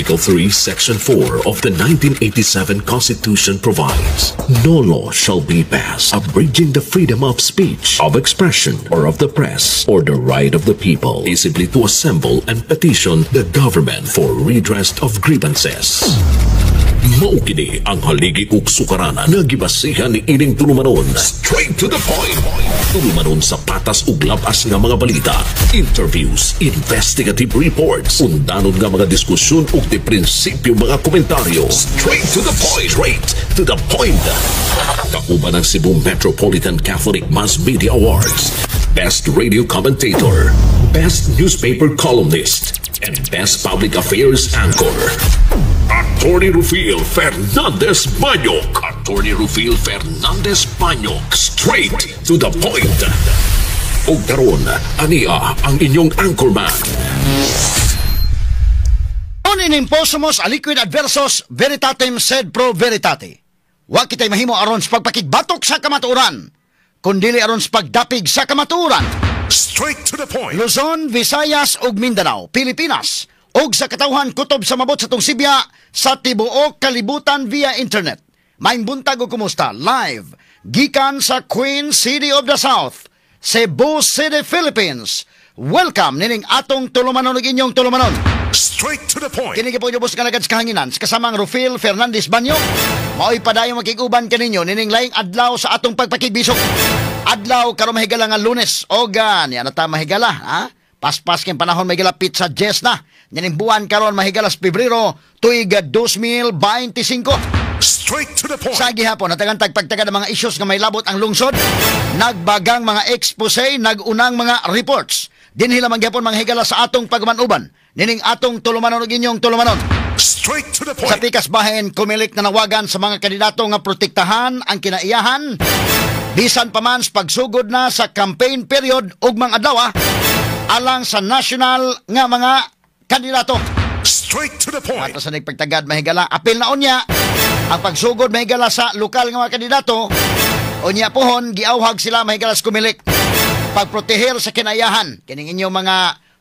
Article 3, Section 4 of the 1987 Constitution provides, "No law shall be passed abridging the freedom of speech, of expression, or of the press, or the right of the people peaceably to assemble and petition the government for redress of grievances." Mao kini ang haligi ug sukaranan nga gibasihan ni ining tulumanon. Straight to the point. Tulumanon sa patas ug labas nga mga balita, interviews, investigative reports, undanon nga mga diskusyon ug di prinsipyo mga komentaryo. Straight to the point. Straight to the point. Kauban ang Cebu Metropolitan Catholic Mass Media Awards, Best Radio Commentator, Best Newspaper Columnist, and Best Public Affairs Anchor. Attorney Rufil Fernandez Banyok. Attorney Rufil Fernandez Banyok. Straight to the point. Ug karon, ania ang inyong anchorman. Non in imposumus aliquid adversus veritatem sed pro veritate. Wa kitay mahimo aron sa pagpakigbatok sa kamatuoran, kundili aron sa pagdapig sa kamatuoran. Straight to the point. Luzon, Visayas ug Mindanao, Pilipinas, ug sa katawhan kutob sa mabot sa tungsibya sa tibuok kalibutan via internet. Maayong buntag ug kumusta live gikan sa Queen City of the South, Cebu City, Philippines. Welcome nining atong tulumanon ug inyong tulumanon. Straight to the point. Kini po inyo nga alagad sa kahanginan sa kasamang Rufil Fernandez Banyo. Mao'y padayong makig-uban kaninyo nining laing adlaw sa atong pagpakigbisok. Adlaw karon, mahigala, nga Lunes. Oga, niya na ta, mahigala, ha? Paspas kay panahon, mahigala, petsa 10 na. Nining buwan karon, mahigala, sa Pebrero, tuig 2025. Straight to the point. Sa gihapon, natagan tagpagtaga ng mga issues nga may labot ang lungsod, nagbagang mga expose, nagunang mga reports. Dinhi lamang gihapon, mga higala, sa atong pagmanuban. Nining atong tulumanon ug inyong tulumanon. Straight to the Sa point. pikas bahin, Comelec nanawagan sa mga kandidato nga protektahan ang kinaiyahan bisan pa man sa pagsugod na sa campaign period ugmang adlaw alang sa national nga mga kandidato. Straight to the point. Ato sa nagpagtagad, mahigala, apil na unya ang pagsugod, mahigala, sa lokal nga mga kandidato. Unya pohon giawhag sila, mahigala, sa Comelec pagproteher sa kinaiyahan. Kining inyong mga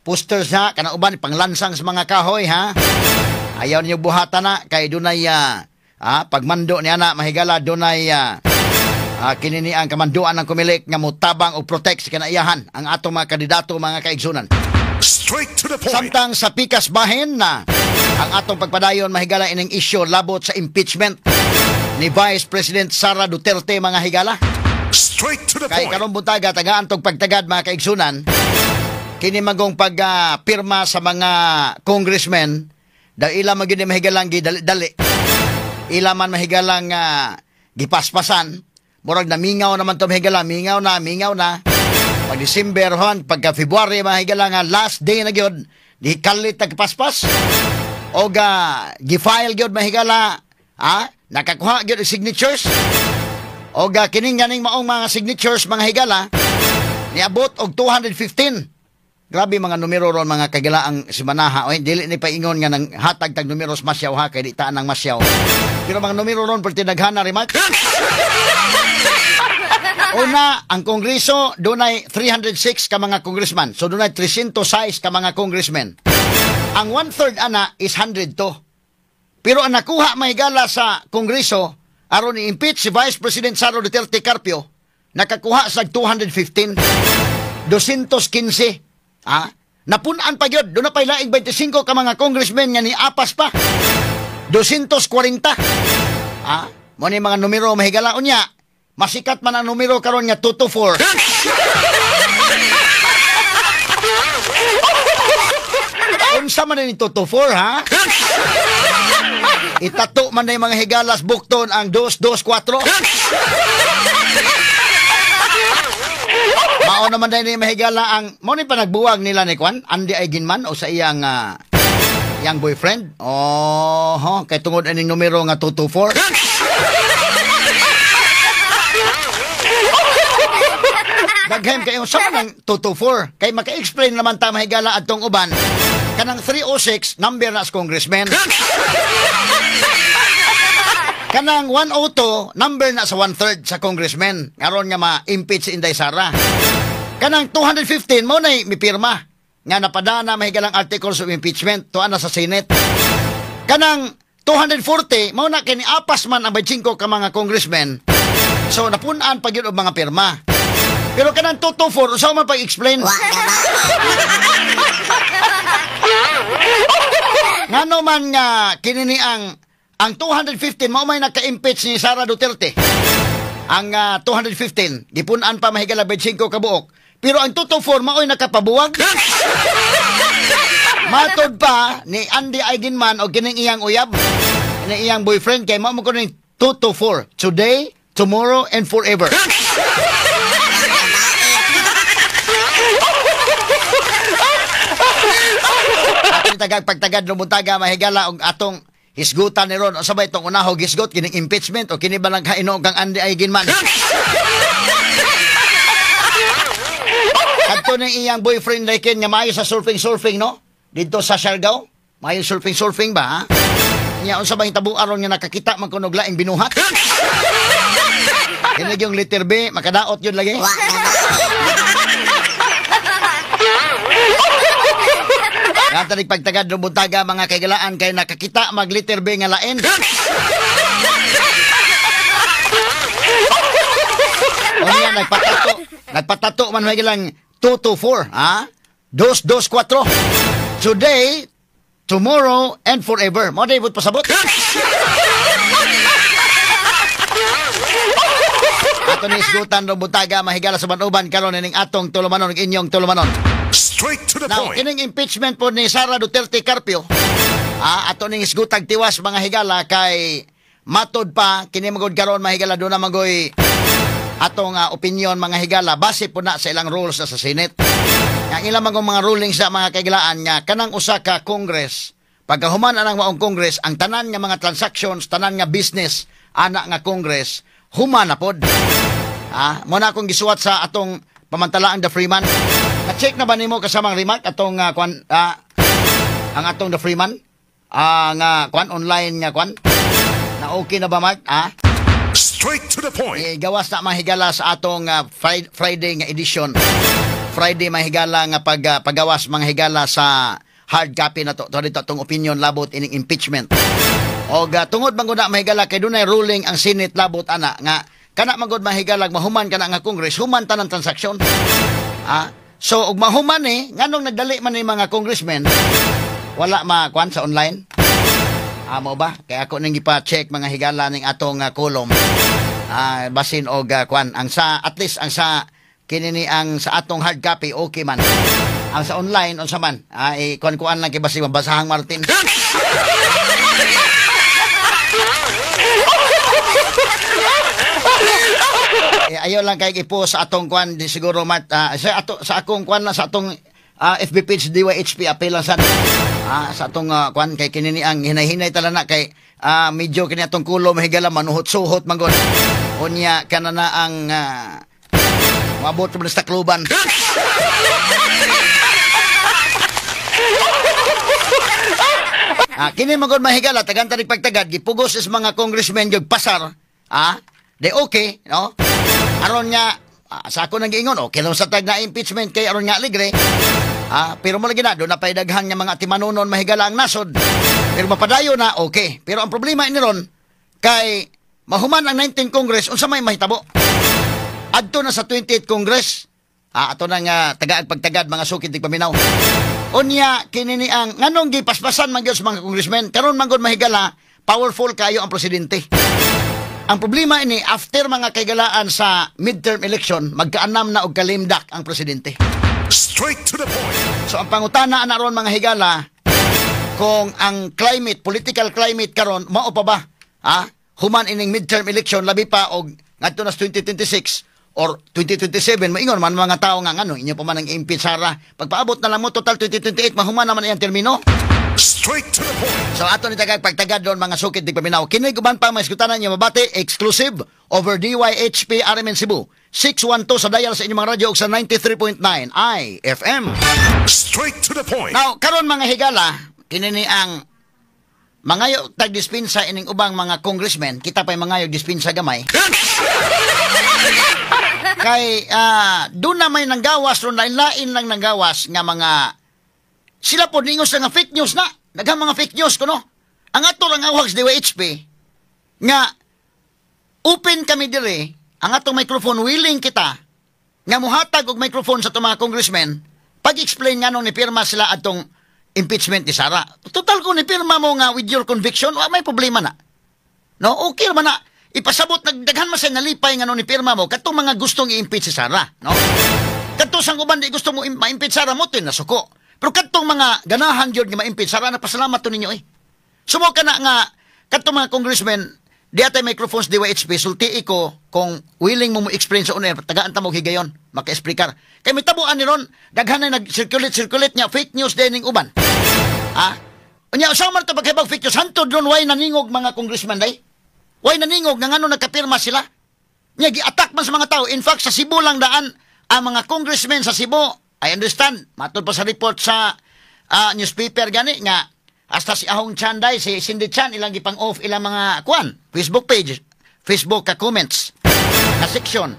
posters ha, kanang uban panglansang sa mga kahoy ha. Ayaw ninyo buhatan na kay dunay pagmando niya na, mahigala, dunay kini ni ang kamanduan ng Comelec nga motabang o protect sa kinaiyahan ang atong mga kandidato, mga kaigsunan. Straight to the point. Samtang sa pikas bahin na ang atong pagpadayon, mahigala, ining isyu labot sa impeachment ni Vice President Sara Duterte, mga higala. Straight to the Kay point. Karong buntaga tagaan tog pagtagad, mga kaigsunan, kini magong pagpirma sa mga congressmen daw ila man gyud ni, mahigalang, gidali-dali. Ila man, mahigalang, gipaspasan. Murag namingaw naman to, mahigala, mingaw na, mingaw na. Pag December hon, pagka February, mga higala, nga last day na gyud, di kalit tagpaspas. O ga gi-file gyud, mahigala, ha? Nakakuha gyud og signatures. O ga kining ganing maong mga signatures, mga higala, niabot og 215. Grabe mga numero ron, mga kagila, ang simanaha. Oy, dili ni paingon nga nang hatag tag numeros masyaw ha, kay di taan ang masyaw. Pero mga numero ron perti daghana remark. Una, ang Kongreso dunay 306 ka mga congressman. So dunay 306 ka mga congressmen. Ang one-third ana is 102. Pero ang nakuha, mahigala, sa Kongreso aron i-impeach si Vice President Sara Duterte Carpio, nakakuha sa 215. 215. Ah, napun-an pa gyud, doon na pa'y laing 25 ka mga congressmen nga niapas pa. 240. Ah, mo ni mga numero, mahigala, unya. Masikat man ang numero karon nga 224. Unsa man ni 224 ha? Itato man na yung mga higalas bukton ang 224. Mao naman din ni mahigala ang mo ni panagbuwag nila ni Kwan, Andy Eigenman o sa iyang iyang boyfriend. Oh, kay tungod aning numero nga 224. Daghan kayo sa man ang 224 kay maka-explain naman ta, mahigala, adtong uban. Kanang 306 number na sa congressman. Kanang 102 number na sa one-third sa congressman. Ngaron nga ma-impeach si Inday Sara. Kanang 215 mo na mipirma nga napadana, mahigalang, articles of impeachment tuan na sa Senate. Kanang 240, mao na kay niapas man ang 25 ka mga congressmen. So napun-an pa gyud og mga pirma. Pero kanang 224, unsa man pag-explain? Ngano man nga kini ni ang 215 mao may naka-impeach ni Sara Duterte. Ang 215 gipun-an pa mahigala 25 ka buok. Pero ang 224 mao'y nakapabuwag. Matod pa ni Andy Eigenman o kining iyang uyab, ni iyang boyfriend, kay mao mo kuning 224, today, tomorrow and forever. Atong tagag pagtagad lumuntaga mahigala og atong hisgutan ni ron. Unsa ba itong unahog hisgot kining impeachment o kini ba lang kainoong kang Andy Eigenman? Kadto ning iyang boyfriend like nga maayo sa surfing no? Dito sa Siargao, maayo surfing ba ha? Nya unsa ba hitabo aron nga nakakita man kuno og laing binuhat? Kini yung letter B, makadaot yun lagi. Natanig pagtagad lumuntaga mga kaigalaan kay nakakita mag letter B nga lain. Unya nagpatato man may gilang 224, ha? 2 2 4. Today, tomorrow and forever. Mo day pasabot. Ato ni isgutan lumuntaga mahigala sa uban karon ining atong tulumanon ug inyong tulumanon. Straight to the Now, point. Kining impeachment po ni Sara Duterte Carpio, ato ning isgutag tiwas mga higala kay matod pa kini magud karon mahigala do na magoy atong opinion mga higala base po na sa ilang rules na sa Senate. Ang ilang mga rulings sa mga kaigalaan nga kanang usa ka Congress, pagkahuman anang maong Congress, ang tanan nga mga transactions, tanan nga business ana nga Congress human na pod. Mo na akong gisuwat sa atong pamantalaang The Freeman. Na-check na ba nimo kasamang remark atong ang atong The Freeman? Nga kwan online nga kwan? Na okay na ba Mark? Straight to the point. Gawas na mahigala sa atong Friday nga edition. Friday mahigala nga paggawas mga higala sa hard copy na to. Dito atong opinion labot ining impeachment. Og tungod man gud na mahigala kay dunay ruling ang Senate labot ana nga kana man gud mahigala mahuman kana nga Congress, human tanan transaksyon. So og mahuman ni nganong nagdali man ni mga congressmen wala makuan sa online? Amo ba? Kaya ako ning gipa-check mga higala ning atong kolom. Basin og kuan ang sa at least ang sa kini ni ang sa atong hard copy okay man. Ang sa online unsa man? Kuan-kuan lang kay basin mabasahang Martin. Ayaw lang kay ipo sa atong kuan di siguro mat sa ato sa akong kuan lang sa atong FB page DYHP apel lang sad. Sa atong kuan kay kini ni ang hinay-hinay tala na kay medyo kini atong kulo mahigala manuhot-suhot man gud. Unya kana na ang maabot man sa Tacloban. Kini man gud mahigala tagan tanig pagtagad gipugos is mga congressmen gyud pasar. De okay, no? Aron nga sa ako nang giingon, okay lang sa tag na impeachment kay aron nga aligre. Pero mo lagi na doon na pa'y daghan nga mga timanunon mahigala ang nasod. Pero mapadayo na okay. Pero ang problema ini ron kay mahuman ang 19 Congress unsa may mahitabo? Adto na sa 28 Congress. Ato na nga tagaag pagtagad mga sukid tig paminaw. Unya kini ni ang nganong gipaspasan man gyud sa mga congressmen karon man gud mahigala powerful kayo ang presidente. Ang problema ini after mga kaigalaan sa midterm election magkaanam na og kalimdak ang presidente. Straight to the point. So ang pangutana na ron mga higala kung ang climate, political climate karon mao pa ba? Human ining midterm election labi pa og ngadto na sa 2026 or 2027 maingon man mga tao nga ngano inyo pa man ang impeach Sara. Pagpaabot na lang mo total 2028 mahuman naman iyang termino. Straight to the point. So ato ni tagag pagtagad doon mga sukid di paminaw. Kini guban pa maisgutanan niyo mabati exclusive over DYHP RMN Cebu. 612 sa dial sa inyong mga radyo ug sa 93.9 IFM. Straight to the point. Now, karon mga higala, kini ni ang mangayo tag dispensa ining ubang mga congressmen, kita pa'y mangayo dispensa gamay. Kay doon na may nanggawas ron lain-lain lang nanggawas nga mga sila po ningos nga fake news na. Daghang mga fake news kuno. Ang ato lang awag sa DYHP, nga open kami dire, ang atong microphone, willing kita nga muhatag og microphone sa atong mga congressmen pag-explain nga nung nipirma sila atong impeachment ni Sara. Total, kung nipirma mo nga with your conviction, wa may problema na. No, okay man na. Ipasabot nagdaghan man sa nalipay nga nung nipirma mo katong mga gustong i-impeach si Sara, no? Kadto sang uban di gusto mo ma-impeach Sara mo tin nasuko. Pero kadtong mga ganahan gyud nga ma-impeach Sara, napasalamat to ninyo eh. Sumo ka na nga kadtong mga congressmen di atay microphones DYHP, sultii ko kung willing mo mo explain sa on air, tagaan ta mo higayon maka-explikar. Kay mitabuan ni ron daghan na nag-circulate circulate niya fake news din ning uban. Ha? Unya usa man ta pagkahibag fake news hantod ron, way naningog mga congressman day. Way naningog nga ngano nagkapirma sila. Nya gi-attack man sa mga tao. In fact, sa Cebu lang daan ang mga congressmen sa Cebu, I understand, matod pa sa report sa newspaper gani nga hasta si Ahong Chan day, si Cindy Chan, ilang gipang off ilang mga kuan, Facebook page, Facebook ka comments na section.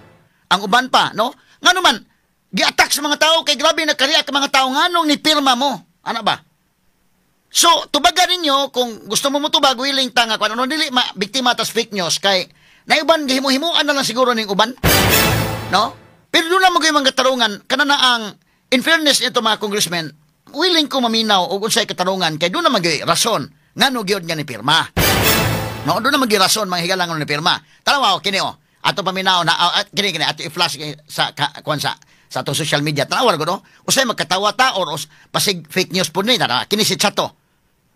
Ang uban pa, no? Ngano man gi-attack sa mga tao kay grabe nagkariak ang mga tao nganong ni pirma mo. Ana ba? So, tubagan ninyo kung gusto mo motubag, willing ta nga kung ano, dili ma biktima tas fake news kay naiban gihimo-himuan na lang siguro ning uban. No? Pero doon na mo mga katarungan kana na ang in fairness nito mga congressmen, willing ko maminaw og unsay katarungan kay doon na magay rason ngano gyud nga ni pirma. No, doon na magay rason mga higala ngano ni pirma. Tanawa kini oh. Ato paminaw na kini kini ato i-flash sa kuan sa atong social media. Tanawa ko no. Usay magkatawa ta or pasig fake news pud ni tanawa. Kini si Chato.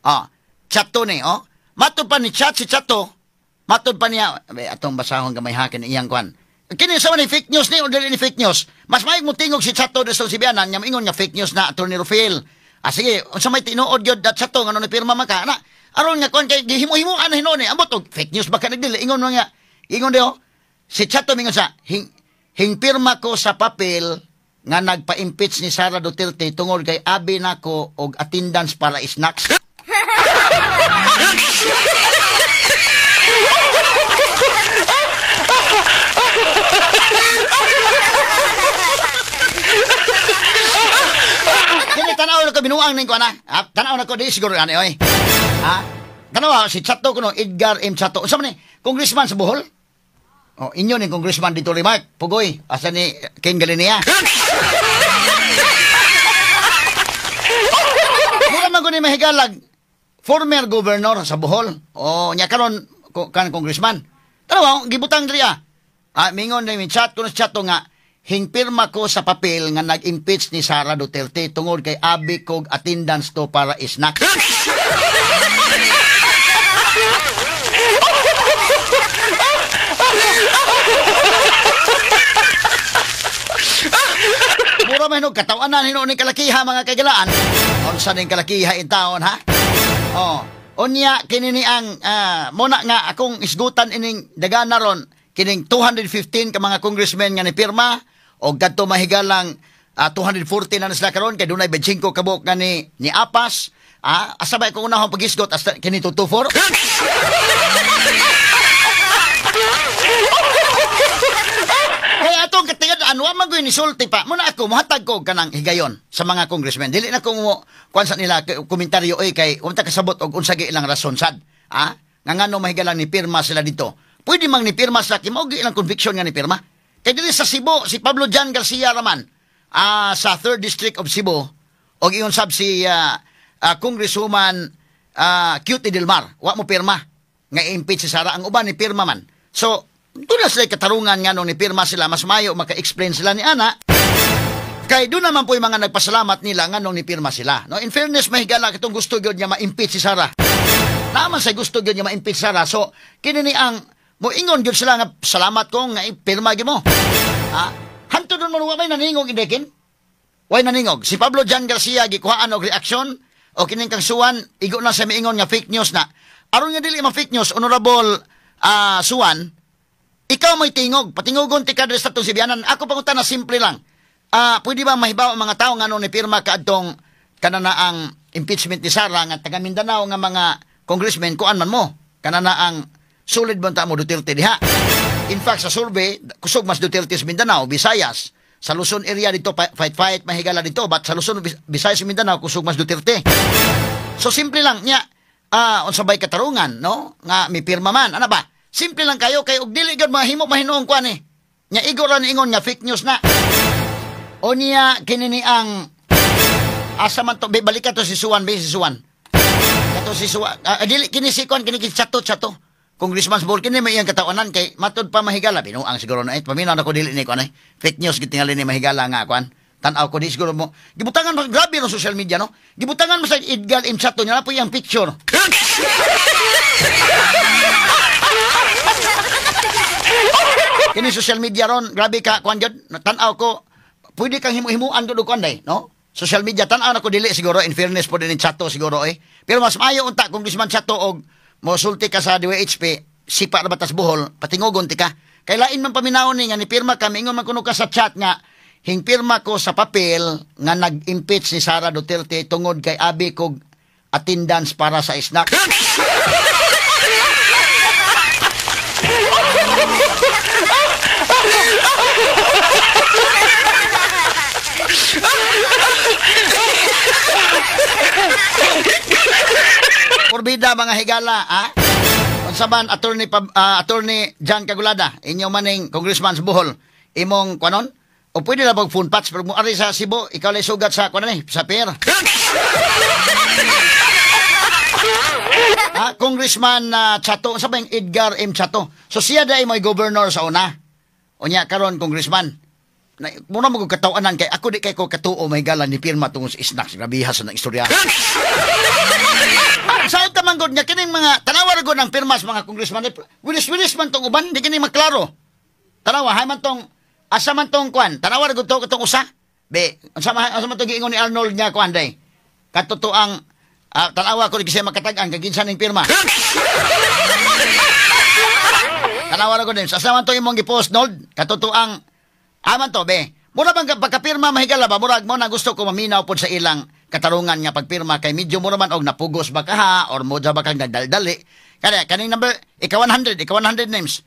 Ah, Chato ni oh. Matod pa ni chat si Chato. Matod pa niya atong basahon gamay hakin iyang kuan. Kini sa ni fake news ni o dili ni fake news. Mas maig mo tingog si Chato sa Sibianan nya moingon nga fake news na, Attorney Rufil. Ah sige, unsa may tinuod gyud dat Chato ngano ni pirma man ka na. Aron nga kuan kay gihimo-himuan na hinuon ni. Ambot og fake news baka nagdili ingon man nga. Ingon diho si Chato mingon sa hing, hing pirma ko sa papel nga nagpa-impeach ni Sara Duterte tungod kay abi nako og attendance para snacks. Kini tanaw na ko binuang ning ko ana. Ah, tanaw na ko di siguro ani oy. Ha? Tanaw si Chato kuno Edgar M Chato. Unsa man ni? Congressman sa Bohol? Oh, inyo ni congressman dito remark. Pugoy, asa ni King Galinea? Mura man ko ni mahigalag former governor sa Bohol. Oh, nya karon kan congressman. Tanaw gibutang diri ah. Ah, mingon ni chat kuno si Chato nga hingpirma ko sa papel nga nag-impeach ni Sara Duterte tungod kay abi kog attendance to para snack. Mura man og katawanan hinuon ni kalakiha mga kagalaan. Unsa ning kalakiha in taon ha? Oh, unya kini ni ang muna nga akong isgutan ining dagana ron kining 215 ka mga congressmen nga nipirma og kadto mahigalang 240 na sila karon kay dunay 25 ka buok nga ni apas. Asa ba ko unahon pagisgot hasta kini 224? Kaya atong katingad-an wa man gyud nisulti pa. Muna ako mohatag ko kanang higayon sa mga congressmen. Dili na ko mo kuan sa nila komentaryo oy kay unta kasabot og unsa gyud ilang rason sad. Ah, nga ngano mahigalang ni pirma sila dito. Pwede mang ni pirma sa kay mao gyud ilang conviction nga ni pirma. Kay dili sa Cebu si Pablo Jan Garcia raman sa 3rd District of Cebu og ingon sab si Congresswoman Cutie Del Mar, wa mo pirma nga i-impeach si Sara, ang uban ni pirma man. So doon na sila katarungan nga nung nipirma sila, mas mayo maka-explain sila ni ana. Kay doon naman po yung mga nagpasalamat nila nga nung nipirma sila. No, in fairness, mahigala kitong gusto gyud nga ma-impeach si Sara. Naaman sa gusto gyud nga ma-impeach si Sara. So, kini ni ang moingon gyud sila nga salamat ko nga ipirma gyud mo. Ha? Hanto doon mo may naningog indekin? Way naningog. Si Pablo Jan Garcia gikuhaan og reaksyon o kining kang Suwan igo na sa miingon nga fake news na. Aron nga dili ma fake news, Honorable Suwan, ikaw may tingog, patingogon ti kadres atong Sibianan. Ako pangutan na simple lang. Pwede ba mahibaw ang mga tao nga nung nipirma kaadtong kanana ang impeachment ni Sara nga taga Mindanao nga mga congressmen kuan man mo kanana ang solid ba mo Duterte diha. In fact sa survey kusog mas Duterte sa Mindanao, Visayas, sa Luzon area dito fight fight mahigala dito, but sa Luzon, Visayas, Mindanao kusog mas Duterte. So simple lang niya. unsa bay katarungan, no? Nga mipirma man, ana ba? Simple lang kayo kay og dili gyud mahimo mahinuong kuan eh. Nya igo ra ni ingon nga fake news na. O niya kini ni ang asa man to, balik to si Suan, be si Suan. Kato si Suan, dili kini si kuan kini Chato Chato. Congressman Bol kini may iyang katawanan kay matud pa mahigala binuang siguro na eh. Paminaw na ko dili ni kuan eh. Fake news gitingali ni mahigala nga kuan. Tan-aw ko di siguro mo. Gibutangan mo, grabe no social media no. Gibutangan mo sa Edgar M. Chato niya na po iyang picture. Kini social media ron, grabe ka kuan jud. Tan-aw ko pwede kang himu-himuan jud og kuan day, no? Social media tan-aw na ko dili siguro in fairness po din ni Chato siguro eh. Pero mas maayo unta Congressman Chato og mosulti ka sa DWHP, sipa ra batas Bohol, patingogon ti ka. Kay lain man paminawon ni nga ni pirma ka, miingon man kuno ka sa chat nga hingpirma ko sa papel nga nag-impeach ni Sara Duterte tungod kay abi kog attendance para sa snack. Porbida mga higala, ha? Unsa man attorney attorney John Cagulada, inyo maning congressman sa Bohol, imong kuanon? O pwede na bang phone patch pero mo ari sa Cebu, ikaw lay sugat sa kuan ni, sa pier. Congressman Chato, unsa ba yung Edgar M. Chato? So siya dai mo'y governor sa una. Unya karon congressman. Na, muna mo katawanan kay ako di kay ko katuo may gala ni pirma tungod sa snacks, grabiha sa nang istorya. Sa ita man gud nga kining mga tanawa ra gud ang pirma sa mga congressman. Wilis-wilis man tong uban, di kini maklaro. Tanawa hay man tong asa man tong kuan, tanawa ra gud to katong usa. Be, unsa man tong giingon ni Arnold nga kuan day. Katotoang tanawa ko di kasi makatag-an kay kinsa ning pirma. Tanawa ra gud din. Asa man to imong gi-post Nold, katotoang aman to be. Mura bang pagkapirma mahigala ba murag mo na gusto ko maminaw pod sa ilang katarungan nga pagpirma kay medyo mura man og napugos ba ka ha or mo ba kang nagdaldali. Kaya kaning number ika 100, ika 100 names.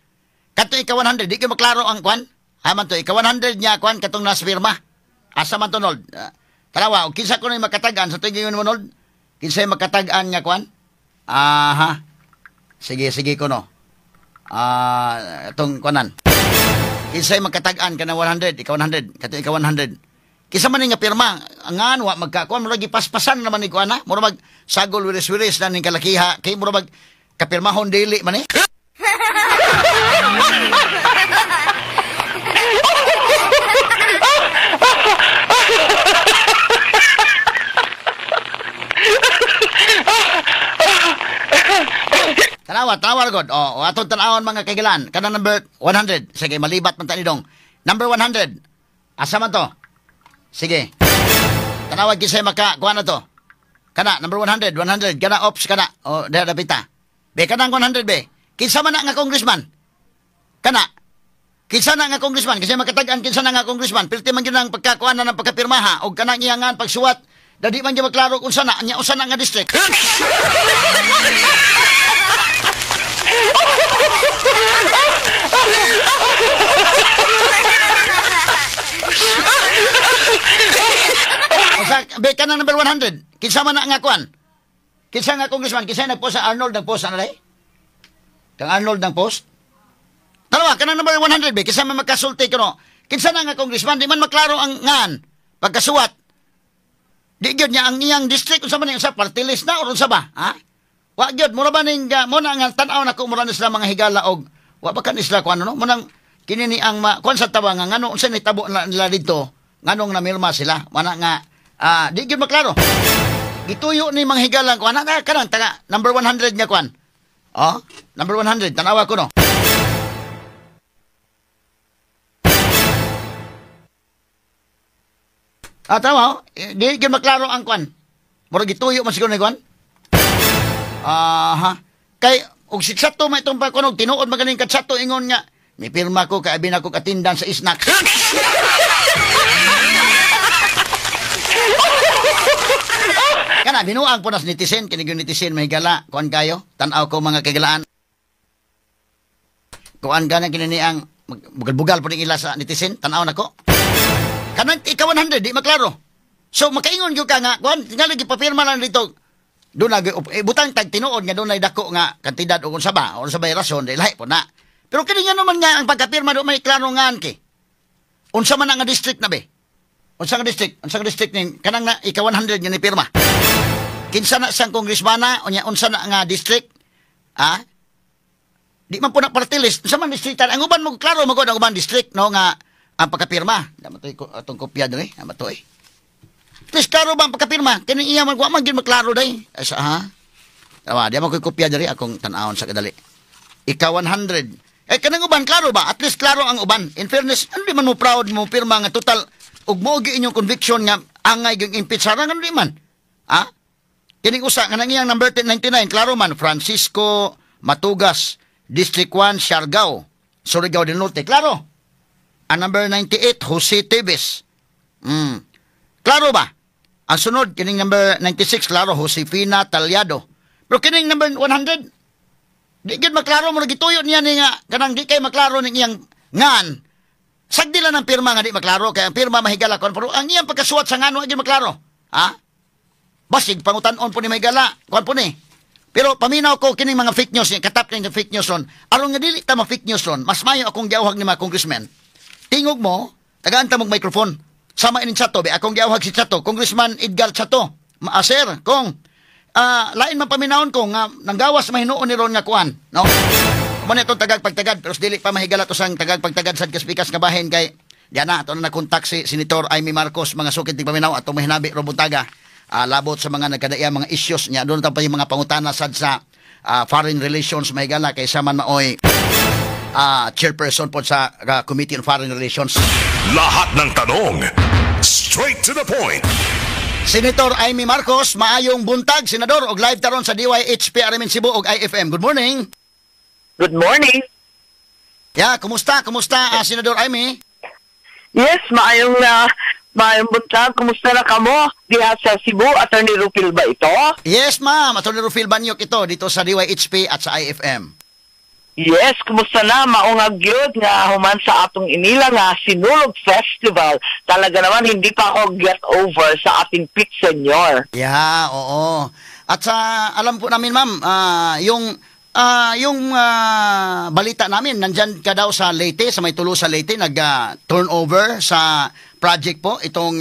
Kato ika 100 di kay maklaro ang kuan. Aman to ika 100 niya kuan katong naspirma. Asa man to Nold? Tanawa og kinsa kuno makatag-an sa tuig mo Nold? Kinsay makatag-an nga kuan? Aha. Sige sige kuno. Atong kuanan. Kinsay makatag-an kana 100, ika 100, kato ika 100. Kinsa man nga pirma, ngan wa magkakuan, murag gipaspasan naman ni kuan ha. Murag mag sagol wiris-wiris na ning kalakiha, kay murag mag kapirmahon dili man eh. Tanawa, tanawa god. O, atong tanawon mga kaigalan. Kanang number 100. Sige, malibat man ta ni dong. Number 100. Asa man to? Sige. Tanawa kisay maka kuha na to. Kana number 100, 100 kana ops kana. O, dira dapita. Be kanang 100 be. Kinsa man na nga congressman? Kana. Kinsa na nga congressman? Kasi makatag-an kinsa na nga congressman. Pilti man gyud ang pagkakuha na ng pagkapirmaha og kanang iyangan pagsuwat. Dadi man gyud maklaro kung unsa na nya usa na nga district. Usa be kanang number 100. Kinsa man na nga kuan? Kinsa nga congressman? Kinsa nagpost sa Arnold nagpost ana day? Kang Arnold nang post? Tanawa kanang number 100 be kinsa man makasulti kuno. Kinsa na nga congressman di man maklaro ang ngan pagkasuwat. Di gyud niya ang iyang district unsa man sa party list na or unsa ba? Ha? Wa gyud mura ba ning mo na nga tan-aw nako mura ni sila mga higala og wa ba kan sila kuan no? Mo nang kini ni ang kuan sa tawa nga ngano unsa ni tabo na nila didto nganong namirma sila mana nga di gyud maklaro. Gituyo ni mga higala kuan na kanang taga number 100 nga kuan. Oh, number 100 tanawa ko no. Tama, oh. Di gyud maklaro ang kuan. Murag gituyo man siguro ni kuan. Aha. Kay og si Chato may itong pagkunog tinuod maganing ka Chato ingon nga mi pirma ko kay abi na ko katindan sa snack. Kana binuang po nas netizen kini gyud netizen mahigala kuan kayo tan-aw ko mga kagalaan. Kuan gana kini ni ang bugal-bugal po ning ila sa netizen tan-aw nako. Kanang ika 100 di maklaro. So makaingon gyud ka nga kuan tingali gipapirma lang dito. Doon na eh, butang tag tinuod nga doon ay dako nga kantidad o kung sa ba o sa bay rason, di lahi po na. Pero kini nga naman nga ang pagkapirma do may klaro ngan ki. Unsa man ang nga district na be? Unsa nga district? Unsa nga district ning kanang na ika 100 nga ni pirma? Kinsa na siyang congressmana unya unsa na nga district? Ah? Di man po na party list. Unsa man district? Ang uban mo klaro mo ang uban district, no, nga ang pagkapirma. Dama to atong kopya diri, ama to eh. Please, klaro ba ang pagkapirma? Kini iya man wa man gyud maklaro day. Ay sa ha? Tawa, di man ko'y kopya diri, akong tan-awon sa kadali. Ika 100. Eh kanang uban klaro ba? At least klaro ang uban. In fairness, ano di man mo proud mo pirma nga total ug mo gi inyong conviction nga angay gyung impeach sarang, ano di man? Ha? Kining usa nga nang iyang number 99, klaro man, Francisco Matugas, District 1, Siargao, Surigao del Norte. Klaro. Ang number 98, Jose Teves. Klaro ba? Ang sunod, kining number 96, klaro, Josefina Talyado. Pero kining number 100, di gyud maklaro mo, gituyo niya ni nga kanang di kay maklaro ning iyang ngan. Sagdi lang ang pirma nga di maklaro kay ang pirma mahigala kon, pero ang iyang pagkasuwat sa ngan wa gyud maklaro. Ha? Basig pangutan-on po ni mahigala, kuan po ni. Pero paminaw ko kining mga fake news, katap ning fake news ron. Aron nga dili ta ma fake news ron, mas mayo akong giawhag ni mga congressman. Tingog mo, tagaan ta mong microphone. Sama ining Chato, be akong giawhag si Chato, Congressman Edgar Chato. Sir, kong lain man paminawon ko nga nanggawas mahinuon ni ron nga kuan, no? Mo na itong tagag pagtagad, pero dili pa mahigala to sang tagag pagtagad sad kaspikas nga bahin kay diyan na ato na nakontak si Senator Imee Marcos, mga sukit tig paminaw, atong mahinabi ro buntaga labot sa mga nagkadaiya mga issues niya. Doon ta pa yung mga pangutana sad sa foreign relations mahigala kay sa man maoy chairperson po sa Committee on Foreign Relations. Lahat ng tanong, straight to the point. Senator Imee Marcos, maayong buntag, Senador, og live taron sa DYHP RMN Cebu og IFM. Good morning. Good morning. Yeah, kumusta? Kumusta, Senador Imee? Yes, maayong buntag. Kumusta na kamo diha sa Cebu? Attorney Rufil ba ito? Yes, ma'am. Attorney Rufil Banyok ito dito sa DYHP at sa IFM. Yes, kumusta na? Maungag gyud nga human sa atong inila nga Sinulog Festival. Talaga naman hindi pa ako get over sa ating Pit Señor. Yeah, oo. At sa alam po namin, ma'am, yung balita namin, nandyan ka daw sa Leyte, sa may tulo sa Leyte, nag turnover sa project po itong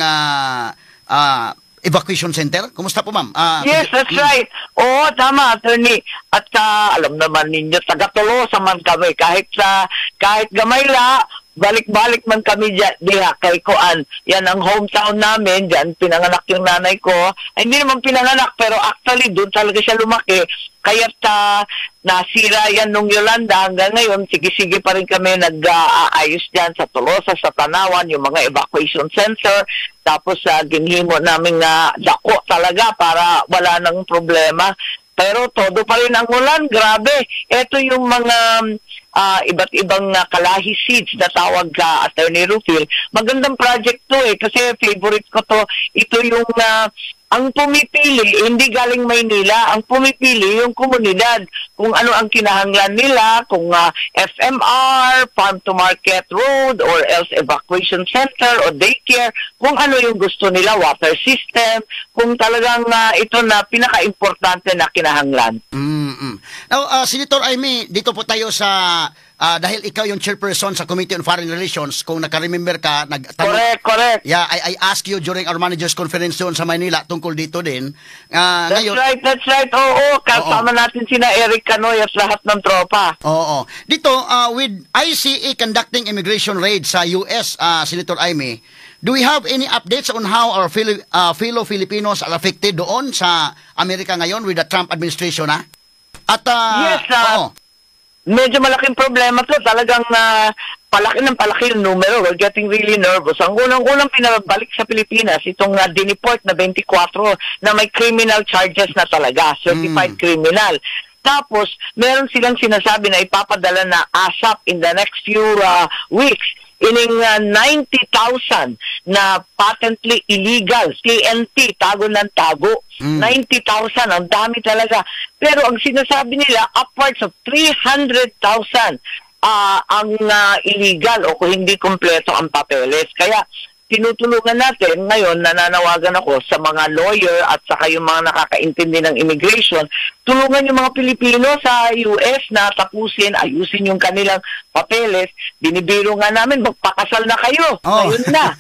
evacuation center. Kumusta po, ma'am? Yes, that's right. Oo, tama, attorney. At alam naman ninyo, taga-Tolosa man kami. Kahit gamay la, balik-balik man kami diya, diha kay kuan. Yan ang hometown namin, diyan pinanganak yung nanay ko. Ay, hindi naman pinanganak, pero actually doon talaga siya lumaki. Kaya nasira yan nung Yolanda hanggang ngayon, sige-sige pa rin kami nag-aayos dyan sa Tolosa, sa Tanawan, yung mga evacuation center. Tapos ginhimo namin nga dako talaga para wala nang problema. Pero todo pa rin ang ulan, grabe. Ito yung mga iba't ibang kalahi seeds na tawag ka, Attorney Rufil. Magandang project to eh, kasi favorite ko to. Ito yung ang pumipili, hindi galing Maynila, ang pumipili yung komunidad kung ano ang kinahanglan nila, kung FMR, Farm to Market Road, or else evacuation center o daycare, kung ano yung gusto nila, water system, kung talagang ito na pinaka-importante na kinahanglan. Now, Senator Imee, dito po tayo sa dahil ikaw yung chairperson sa Committee on Foreign Relations, kung naka-remember ka, nagtanong Correct. Yeah, I asked you during our managers conference doon sa Manila tungkol dito din. That's ngayon, right. Oo, kasama natin sina Eric Canoy at lahat ng tropa. Oo. Dito, with ICE conducting immigration raids sa US, Senator Imee, do we have any updates on how our fellow Filipinos are affected doon sa Amerika ngayon with the Trump administration, ha? At, Yes, oo. Medyo malaking problema to. Talagang palaki ng palaki yung numero. We're getting really nervous. Ang unang-unang pinabalik sa Pilipinas, itong diniport na 24 na may criminal charges na talaga, certified criminal. Tapos, meron silang sinasabi na ipapadala na ASAP in the next few weeks ining 90,000 na patently illegal, TNT, tago ng tago. 90,000, ang dami talaga. Pero ang sinasabi nila, upwards of 300,000 ang illegal o kung hindi kumpleto ang papeles. Kaya Tinutulungan natin ngayon, nananawagan ako sa mga lawyer at saka yung mga nakakaintindi ng immigration, tulungan yung mga Pilipino sa US na tapusin, ayusin yung kanilang papeles. Binibiro nga namin, magpakasal na kayo. Ngayon na.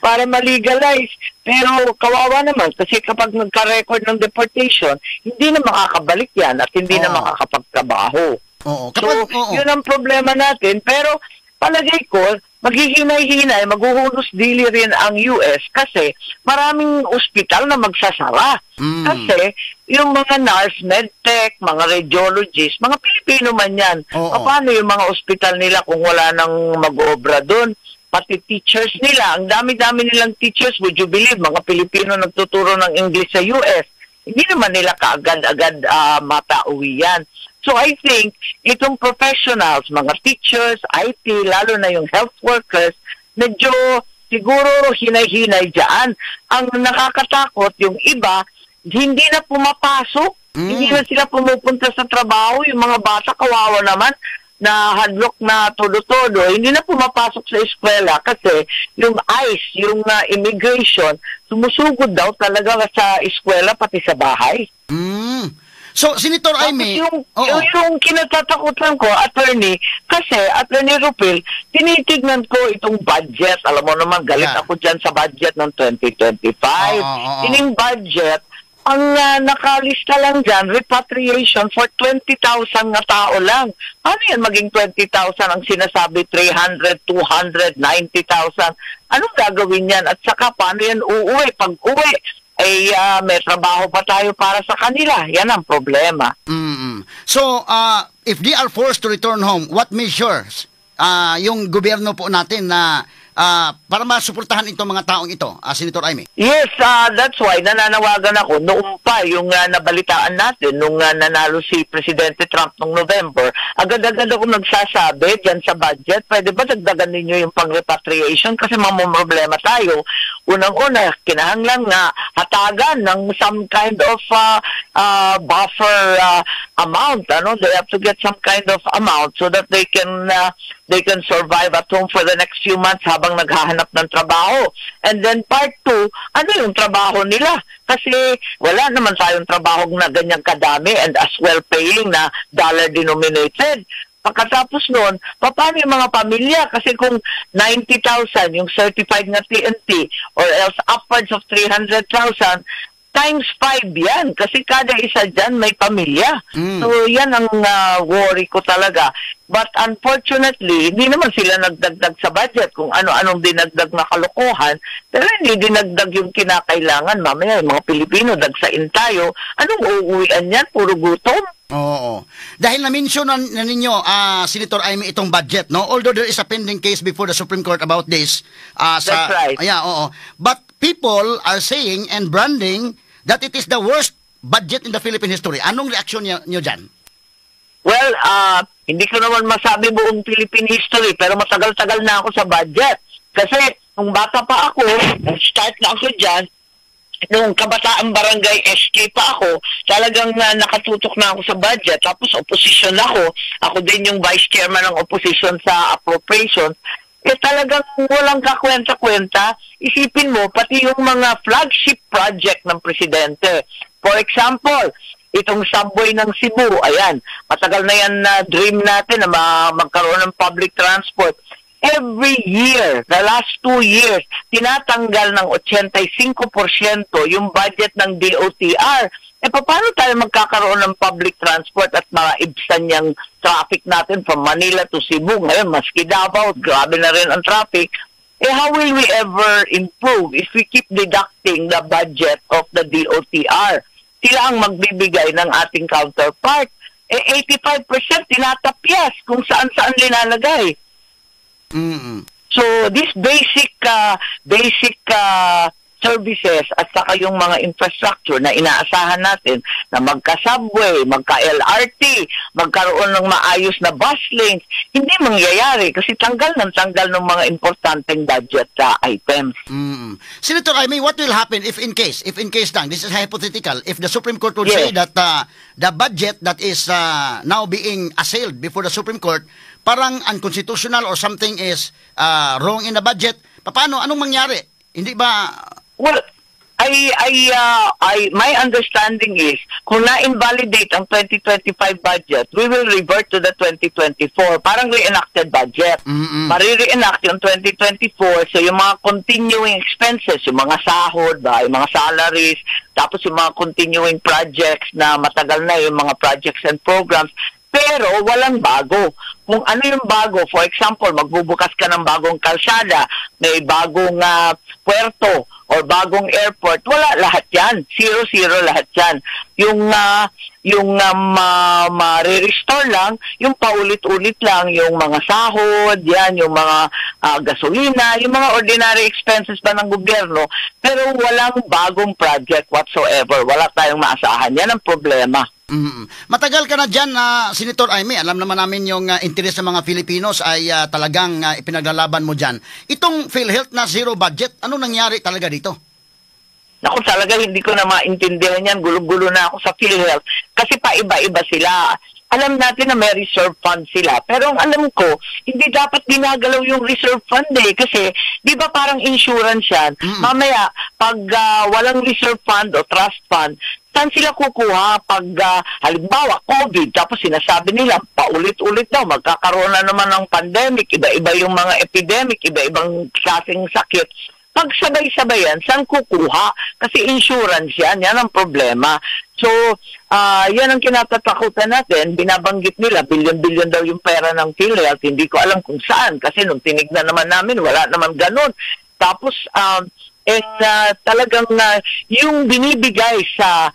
Para ma-legalize. Pero kawawa naman kasi kapag nagka-record ng deportation, hindi na makakabalik yan at hindi na makakapagtrabaho. So, yun ang problema natin. Pero palagay ko, maghihinay-hinay, maghuhunos dili rin ang US kasi maraming ospital na magsasara. Kasi yung mga nurse, medtech, mga radiologist, mga Pilipino man yan. Paano yung mga ospital nila kung wala nang mag-obra doon? Pati teachers nila, ang dami-dami nilang teachers, would you believe, mga Pilipino nagtuturo ng English sa US. Hindi naman nila kaagad-agad mapauwi yan. So I think itong professionals, mga teachers, IT, lalo na yung health workers, medyo siguro hinay-hinay dyan. Ang nakakatakot, yung iba, hindi na pumapasok. Hindi na sila pumupunta sa trabaho. Yung mga bata, kawawa naman, na hadlok na todo-todo, hindi na pumapasok sa eskwela kasi yung ICE, yung immigration, sumusugod daw talaga sa eskwela pati sa bahay. So, Senator Tapos Imee, yung kinatatakutan ko, Attorney, kasi, Attorney Rupil, tinitignan ko itong budget. Alam mo naman, galit ako dyan sa budget ng 2025. Oo, oo, oo. Ining budget, ang nakalista lang dyan, repatriation for 20,000 nga tao lang. Paano yan maging 20,000 ang sinasabi 300, 200, 90,000? Anong gagawin yan? At saka paano yan uuwi? Pag uwi, ay may trabaho pa tayo para sa kanila. Yan ang problema. So, if they are forced to return home, what measures yung gobyerno po natin na para masuportahan itong mga taong ito, Senator Imee? Yes, that's why nananawagan ako noon pa yung nabalitaan natin nung nanalo si Presidente Trump noong November. Agad-agad ako nagsasabi dyan sa budget, pwede ba dagdagan ninyo yung pang-repatriation kasi mamumroblema tayo. Unang-una, kinahanglan nga hatagan ng some kind of buffer amount. Ano? They have to get some kind of amount so that they can survive at home for the next few months habang naghahanap ng trabaho. And then part two, ano yung trabaho nila? Kasi wala naman tayong trabaho na ganyang kadami and as well paying na dollar denominated. Pagkatapos noon, paano yung mga pamilya? Kasi kung 90,000 yung certified na TNT or else upwards of 300,000, times 5 yan. Kasi kada isa dyan may pamilya. So yan ang worry ko talaga. But unfortunately, hindi naman sila nagdagdag sa budget kung ano-anong dinagdag na kalokohan. Pero hindi dinagdag yung kinakailangan. Mamaya, yung mga Pilipino, dagsain tayo. Anong uuwian yan? Puro gutom? Oo. Dahil na-mention na ninyo, Senator Imee, itong budget, no? Although there is a pending case before the Supreme Court about this. That's right. Yeah, oo. But people are saying and branding that it is the worst budget in the Philippine history. Anong reaksyon niyo dyan? Well, hindi ko naman masabi buong Philippine history, pero matagal-tagal na ako sa budget. Kasi nung bata pa ako, start na ako dyan, nung kabataan barangay SK pa ako, talagang nakatutok na ako sa budget. Tapos opposition ako. Ako din yung vice chairman ng opposition sa appropriations. Eh talagang walang kakwenta-kwenta. Isipin mo, pati yung mga flagship project ng presidente. For example, itong subway ng Cebu, ayan, matagal na yan na dream natin na magkaroon ng public transport. Every year, the last 2 years, tinatanggal ng 85% yung budget ng DOTR. Eh, paano tayo magkakaroon ng public transport at maibsan yung traffic natin from Manila to Cebu? Ngayon, maski Davao, grabe na rin ang traffic. Eh, how will we ever improve if we keep deducting the budget of the DOTR? Sila ang magbibigay ng ating counterpart. Eh, 85% tinatapyas kung saan-saan linalagay. So, this basic services at saka yung mga infrastructure na inaasahan natin na magka-subway, magka-LRT, magkaroon ng maayos na bus lanes, hindi mangyayari kasi tanggal ng tanggal ng mga importanteng budget items. Senator Imee, what will happen if in case lang, this is hypothetical, if the Supreme Court would say that the budget that is now being assailed before the Supreme Court, parang unconstitutional or something is wrong in the budget, Paano? Anong mangyari? Hindi ba Well, my understanding is, kung na-invalidate ang 2025 budget, we will revert to the 2024. Parang reenacted budget. Mari-reenact yung 2024, so yung mga continuing expenses, yung mga sahod ba, yung mga salaries, tapos yung mga continuing projects na matagal na, yung mga projects and programs, pero walang bago. Kung ano yung bago, for example, magbubukas ka ng bagong kalsada, may bagong puerto or bagong airport, wala lahat yan. Zero-zero lahat yan. Yung ma-restore lang, yung paulit-ulit lang, yung mga sahod, yan, yung mga gasolina, yung mga ordinary expenses ba ng gobyerno, pero walang bagong project whatsoever. Wala tayong maasahan. Yan ang problema. Matagal ka na dyan, Senator Imee. Alam naman namin yung interes ng mga Filipinos ay talagang ipinaglalaban mo dyan. Itong PhilHealth na zero budget, ano nangyari talaga dito? Naku, talaga hindi ko na maintindihan yan. Gulo-gulo na ako sa PhilHealth. Kasi paiba-iba sila. Alam natin na may reserve fund sila. Pero ang alam ko, hindi dapat ginagalaw yung reserve fund eh. Kasi, di ba parang insurance yan? Mamaya, pag walang reserve fund o trust fund, saan sila kukuha pag halimbawa COVID, tapos sinasabi nila paulit-ulit daw, magkakaroon na naman ng pandemic, iba-iba yung mga epidemic, iba-ibang klaseng sakit. Pag sabay-sabay yan, saan kukuha? Kasi insurance yan, yan ang problema. So, yan ang kinatatakutan natin. Binabanggit nila, billion-billion daw yung pera ng PhilHealth. Hindi ko alam kung saan kasi nung tinignan naman namin, wala naman ganun. Tapos, and talagang yung binibigay sa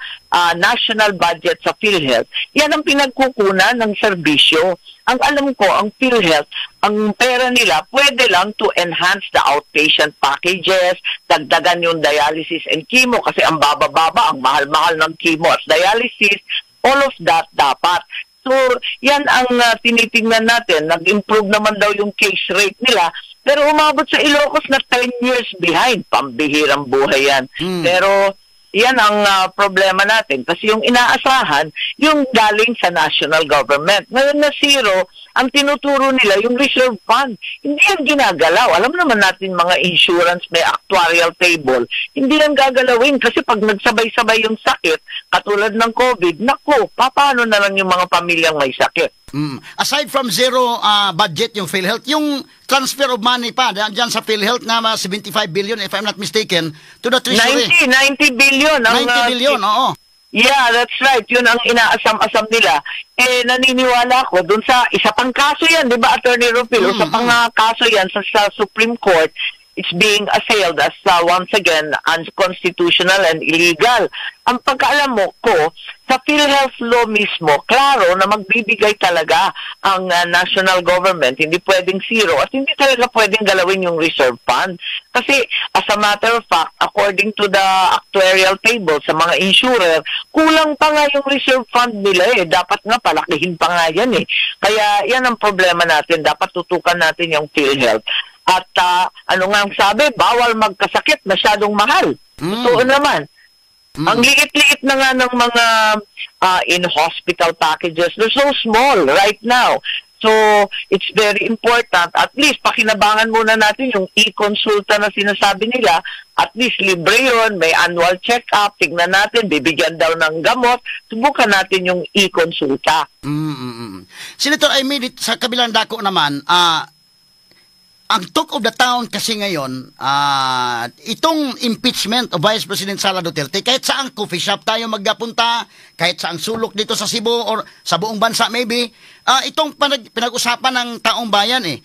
national budget sa PhilHealth, yan ang pinagkukunan ng serbisyo. Ang alam ko, ang PhilHealth, ang pera nila pwede lang to enhance the outpatient packages, dagdagan yung dialysis and chemo kasi ang baba-baba, ang mahal-mahal ng chemo at dialysis, all of that dapat. So, yan ang tinitingnan natin. Nag-improve naman daw yung case rate nila, pero umabot sa Ilocos na 10 years behind. Pambihirang buhay yan. Pero yan ang problema natin. Kasi yung inaasahan, yung galing sa national government. Ngayon na zero, ang tinuturo nila yung reserve fund. Hindi yan ginagalaw. Alam naman natin mga insurance, may actuarial table. Hindi yan gagalawin kasi pag nagsabay-sabay yung sakit, katulad ng COVID, naku, paano na lang yung mga pamilyang may sakit? Aside from zero budget yung PhilHealth, yung transfer of money pa dyan sa PhilHealth na mga 75 billion, if I'm not mistaken, to the Treasury. 90 billion. Ang, 90 billion, oo. Yeah, that's right. Yun ang inaasam-asam nila. Eh, naniniwala ako dun sa isa pang kaso yan, di ba, Attorney Rufil? Isa pang kaso yan sa Supreme Court. It's being assailed as once again unconstitutional and illegal. Ang pagkaalam mo ko, sa PhilHealth law mismo, klaro na magbibigay talaga ang national government. Hindi pwedeng zero at hindi talaga pwedeng galawin yung reserve fund. Kasi as a matter of fact, according to the actuarial table sa mga insurer, kulang pa nga yung reserve fund nila eh. Dapat nga palakihin pa nga yan eh. Kaya yan ang problema natin. Dapat tutukan natin yung PhilHealth. At ano nga ang sabi, bawal magkasakit, masyadong mahal. Totoo naman. Ang liit-liit na nga ng mga in-hospital packages. They're so small right now. So, it's very important. At least, pakinabangan muna natin yung e-consulta na sinasabi nila. At least, libre yun. May annual check-up. Tignan natin. Bibigyan daw ng gamot. Subukan natin yung e-consulta. Senator Imee, sa kabilang dako naman, ang talk of the town kasi ngayon, itong impeachment of Vice President Sara Duterte, kahit saang coffee shop tayo magpunta, kahit saang sulok dito sa Cebu or sa buong bansa maybe, itong pinag-usapan ng taong bayan eh.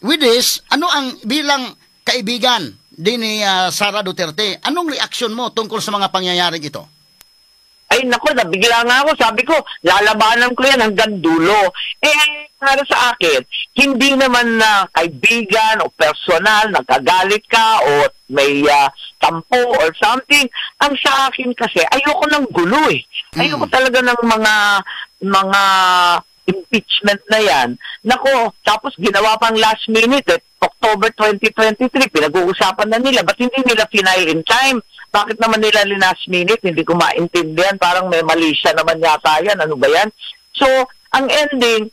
With this, ano ang bilang kaibigan din ni Sara Duterte, anong reaksyon mo tungkol sa mga pangyayaring ito? Ay nako, nabigla nga ako. Sabi ko, lalabanan ko yan hanggang dulo. Eh, para sa akin, hindi naman na kaibigan o personal, nagkagalit ka o may tampo or something. Ang sa akin kasi, ayoko ng gulo eh. Ayoko talaga ng mga impeachment na yan. Nako, tapos ginawa pang last minute eh, October 2023, pinag-uusapan na nila. Ba't hindi nila final in time? Bakit naman nila last minute? Hindi ko maintindihan. Parang may mali siya naman yata yan. Ano ba yan? So, ang ending,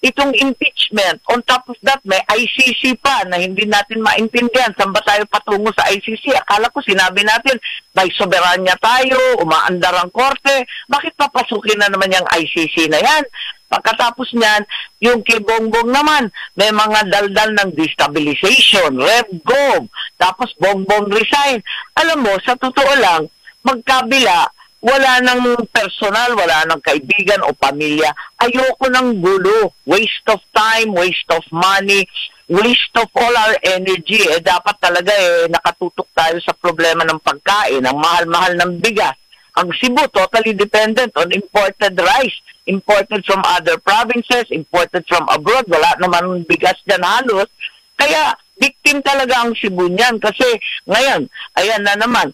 Itong impeachment, on top of that, may ICC pa na hindi natin maintindihan. Saan ba tayo patungo sa ICC? Akala ko sinabi natin, may soberanya tayo, umaandar ang korte. Bakit papasukin na naman yung ICC na yan? Pagkatapos niyan, yung kay Bongbong naman, may mga daldal ng destabilization, RevGov, tapos Bongbong resign. Alam mo, sa totoo lang, magkabila, wala nang personal, wala nang kaibigan o pamilya. Ayoko ng gulo. Waste of time, waste of money, waste of all our energy. Eh, dapat talaga eh, nakatutok tayo sa problema ng pagkain, ang mahal-mahal ng bigas. Ang Cebu, totally dependent on imported rice, imported from other provinces, imported from abroad. Wala naman bigas dyan halos. Kaya, victim talaga ang Cebu niyan. Kasi ngayon, ayan na naman,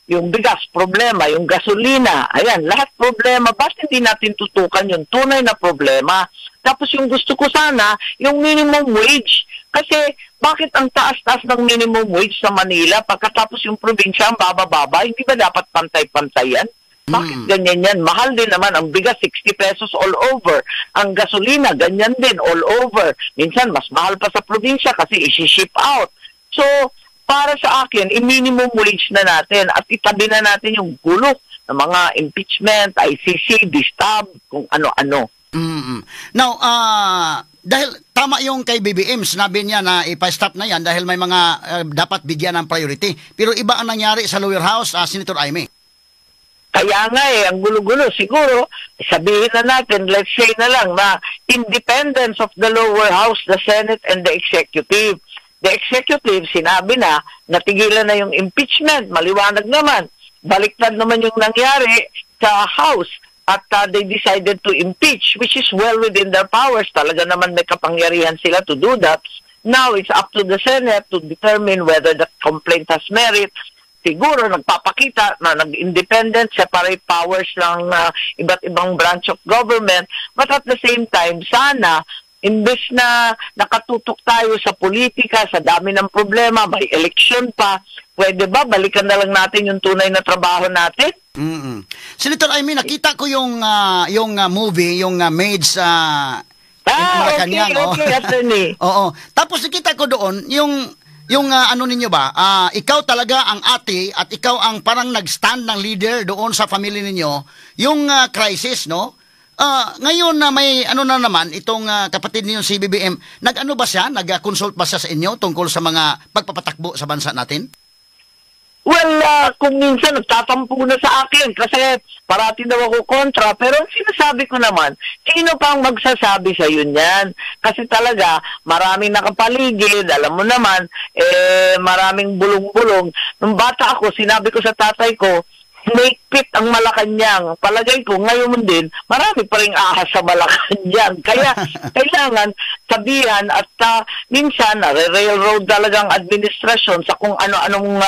yung bigas, problema, yung gasolina, ayan, lahat problema. Basta hindi natin tutukan yung tunay na problema. Tapos yung gusto ko sana, yung minimum wage. Kasi bakit ang taas-taas ng minimum wage sa Manila pagkatapos yung probinsya ang bababa? Hindi ba dapat pantay-pantay yan? Bakit ganyan yan? Mahal din naman. Ang bigas, 60 pesos all over. Ang gasolina, ganyan din, all over. Minsan, mas mahal pa sa probinsya kasi isi-ship out. So, para sa akin, i-minimum wage na natin at itabi na natin yung gulo ng mga impeachment, ICC, distab, kung ano-ano. Now, dahil tama yung kay BBM, sinabi niya na ipa-stop na yan dahil may mga dapat bigyan ng priority. Pero iba ang nangyari sa lower house, Senator Imee. Kaya nga eh, ang gulo-gulo. Siguro, sabihin na natin, let's say na lang na independence of the lower house, the Senate and the Executive. The Executive, sinabi na, natigilan na yung impeachment, maliwanag naman. Baliktad naman yung nangyari sa House at they decided to impeach, which is well within their powers. Talaga naman may kapangyarihan sila to do that. Now, it's up to the Senate to determine whether the complaint has merit. Siguro nagpapakita na nag-independent, separate powers ng iba't ibang branch of government. But at the same time, sana, imbes na nakatutok tayo sa politika, sa dami ng problema, may election pa, pwede ba balikan na lang natin yung tunay na trabaho natin? Senator Imee, nakita ko yung movie, yung Maids Malacanang. Okay, attorney. Oo. Tapos nakita ko doon yung ano ninyo ba? Ikaw talaga ang ate at ikaw ang parang nag-stand ng leader doon sa family ninyo, yung crisis, no? Ngayon na may ano na naman itong kapatid niyo si BBM, nag-ano ba siya? Nag-consult ba siya sa inyo tungkol sa mga pagpapatakbo sa bansa natin? Well, kung minsan nagtatampo na sa akin kasi parati daw ako kontra, pero ang sinasabi ko naman, sino pang magsasabi sa niyan? Kasi talaga, maraming nakapaligid, alam mo naman, eh, maraming bulong-bulong. Nung bata ako, sinabi ko sa tatay ko, "Snake pit ang Malacanang." Palagay ko, ngayon din, marami pa rin ahas sa Malacanang. Kaya, kailangan sabihan at minsan, nare-railroad talagang administrasyon sa kung ano-anong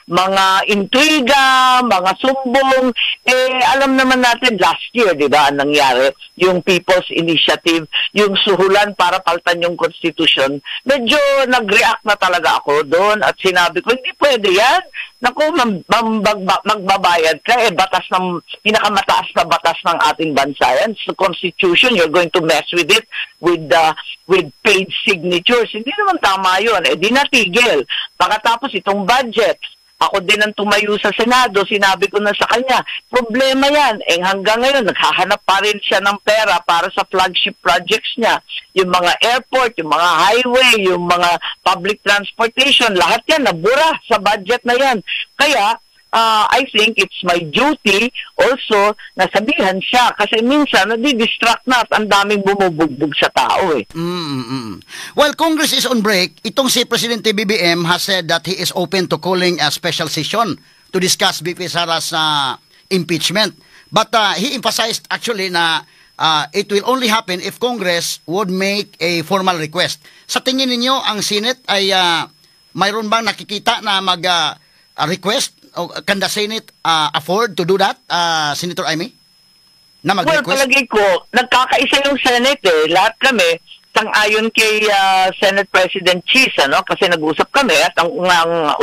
mga intriga, mga sumbong. Eh, alam naman natin last year, di ba, ang nangyari, yung People's Initiative, yung suhulan para paltan yung Constitution, medyo nag-react na talaga ako doon at sinabi ko, "Hindi pwede yan. Naku, magbabayad ka, eh, batas ng, pinakamataas na batas ng ating bansa yan. It's the Constitution, you're going to mess with it with paid signatures. Hindi naman tama yun." Eh, di natigil. Pagkatapos itong budget, ako din ang tumayo sa Senado, sinabi ko na sa kanya, problema yan. Eh hanggang ngayon, naghahanap pa rin siya ng pera para sa flagship projects niya. Yung mga airport, yung mga highway, yung mga public transportation, lahat yan nabura sa budget na yan. Kaya, I think it's my duty also na sabihan siya kasi minsan nadidistract na at ang daming bumubugbog sa tao eh. While Congress is on break, itong si Presidente BBM has said that he is open to calling a special session to discuss VP Sara's impeachment. But he emphasized actually na it will only happen if Congress would make a formal request. Sa tingin ninyo, ang Senate ay mayroon bang nakikita na mag-request? O can the Senate afford to do that, Senator Imee? Na Well, mag-request? Palagay ko, nagkakaisa yung Senate eh. Lahat kami, Sang-ayon kay Senate President Chiz, ano, kasi nag-usap kami at ang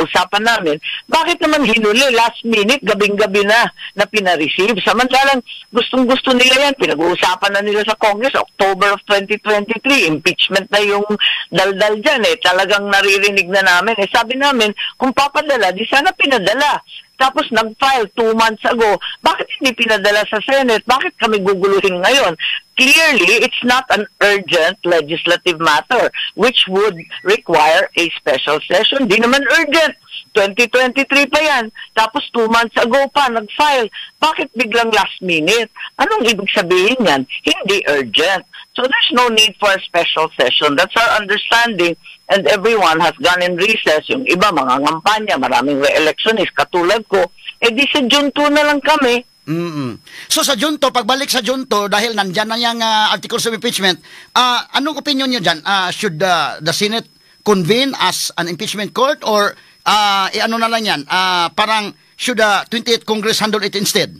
usapan namin, bakit naman hinuli last minute, gabing-gabi na na pina-receive? Samantalang gustong-gusto nila yan, pinag-uusapan na nila sa Congress, October of 2023, impeachment na yung daldal dyan eh. Talagang naririnig na namin. Eh, sabi namin, kung papadala, di sana pinadala. Tapos nag-file 2 months ago. Bakit hindi pinadala sa Senate? Bakit kami guguluhin ngayon? Clearly, it's not an urgent legislative matter which would require a special session. Di naman urgent. 2023 pa yan. Tapos 2 months ago pa, nag-file. Bakit biglang last minute? Anong ibig sabihin yan? Hindi urgent. So there's no need for a special session. That's our understanding. And everyone has gone in recess. Yung iba, mga ngampanya, maraming re-electionist, katulad ko. Eh di sa June 2 na lang kami. So sa June 2, pagbalik sa June 2, dahil nandyan na yung articles of impeachment, anong opinion niyo dyan? Should the Senate convene as an impeachment court or ano na lang yan? Parang should the 28th Congress handle it instead?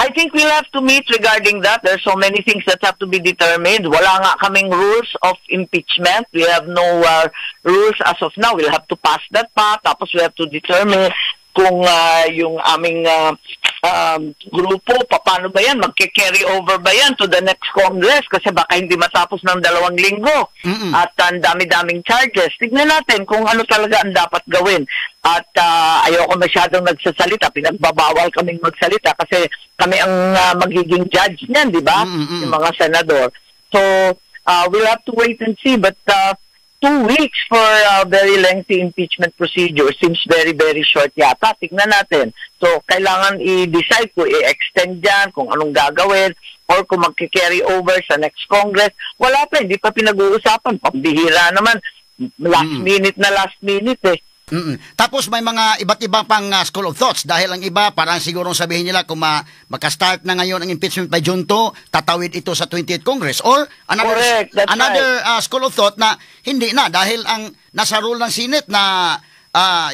I think we'll have to meet regarding that. There's so many things that have to be determined. Wala nga kaming rules of impeachment. We have no rules as of now. We'll have to pass that pa. Tapos we have to determine kung yung aming grupo, paano ba yan? Magke-carry over ba yan to the next Congress? Kasi baka hindi matapos ng 2 linggo. At ang dami-daming charges. Tignan natin kung ano talaga ang dapat gawin. At ayoko masyadong nagsasalita. Pinagbabawal kaming magsalita kasi kami ang magiging judge niyan, di ba? Yung mga senador. So, we'll have to wait and see. But 2 weeks for a very lengthy impeachment procedure seems very, very short yata. Tignan natin. So, kailangan i-decide kung i-extend yan, kung anong gagawin, or kung magki-carry over sa next Congress. Wala pa, hindi pa pinag-uusapan. Pambihira naman. Last minute na last minute eh. Tapos may mga iba't ibang pang school of thoughts dahil ang iba, parang siguro sabihin nila kung makastart na ngayon ang impeachment by June 2, tatawid ito sa 28th Congress, or another Correct, that's another school of thought na hindi na dahil ang nasa role ng Senate na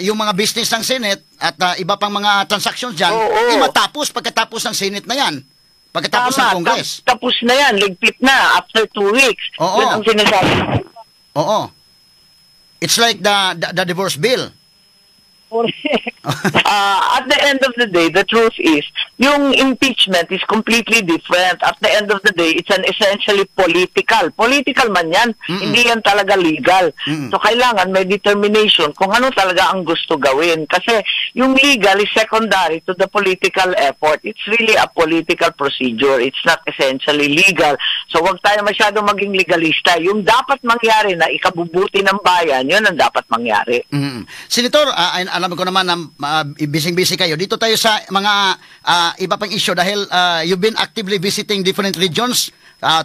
yung mga business ng Senate at iba pang mga transactions dyan eh, matapos pagkatapos ng Senate na yan. Pagkatapos ng Congress. Tapos na yan, ligpit na after 2 weeks. Yun ang sinasabi. Oo. It's like the divorce bill. Correct. At the end of the day, the truth is, yung impeachment is completely different. At the end of the day, it's an essentially political. Political man yan. Hindi yan talaga legal. So, kailangan may determination kung ano talaga ang gusto gawin. Kasi yung legal is secondary to the political effort. It's really a political procedure. It's not essentially legal. So, wag tayo masyado maging legalista. Yung dapat mangyari na ikabubuti ng bayan, yun ang dapat mangyari. Senator, alam ko naman na busy-busy kayo. Dito tayo sa mga iba pang issue dahil you've been actively visiting different regions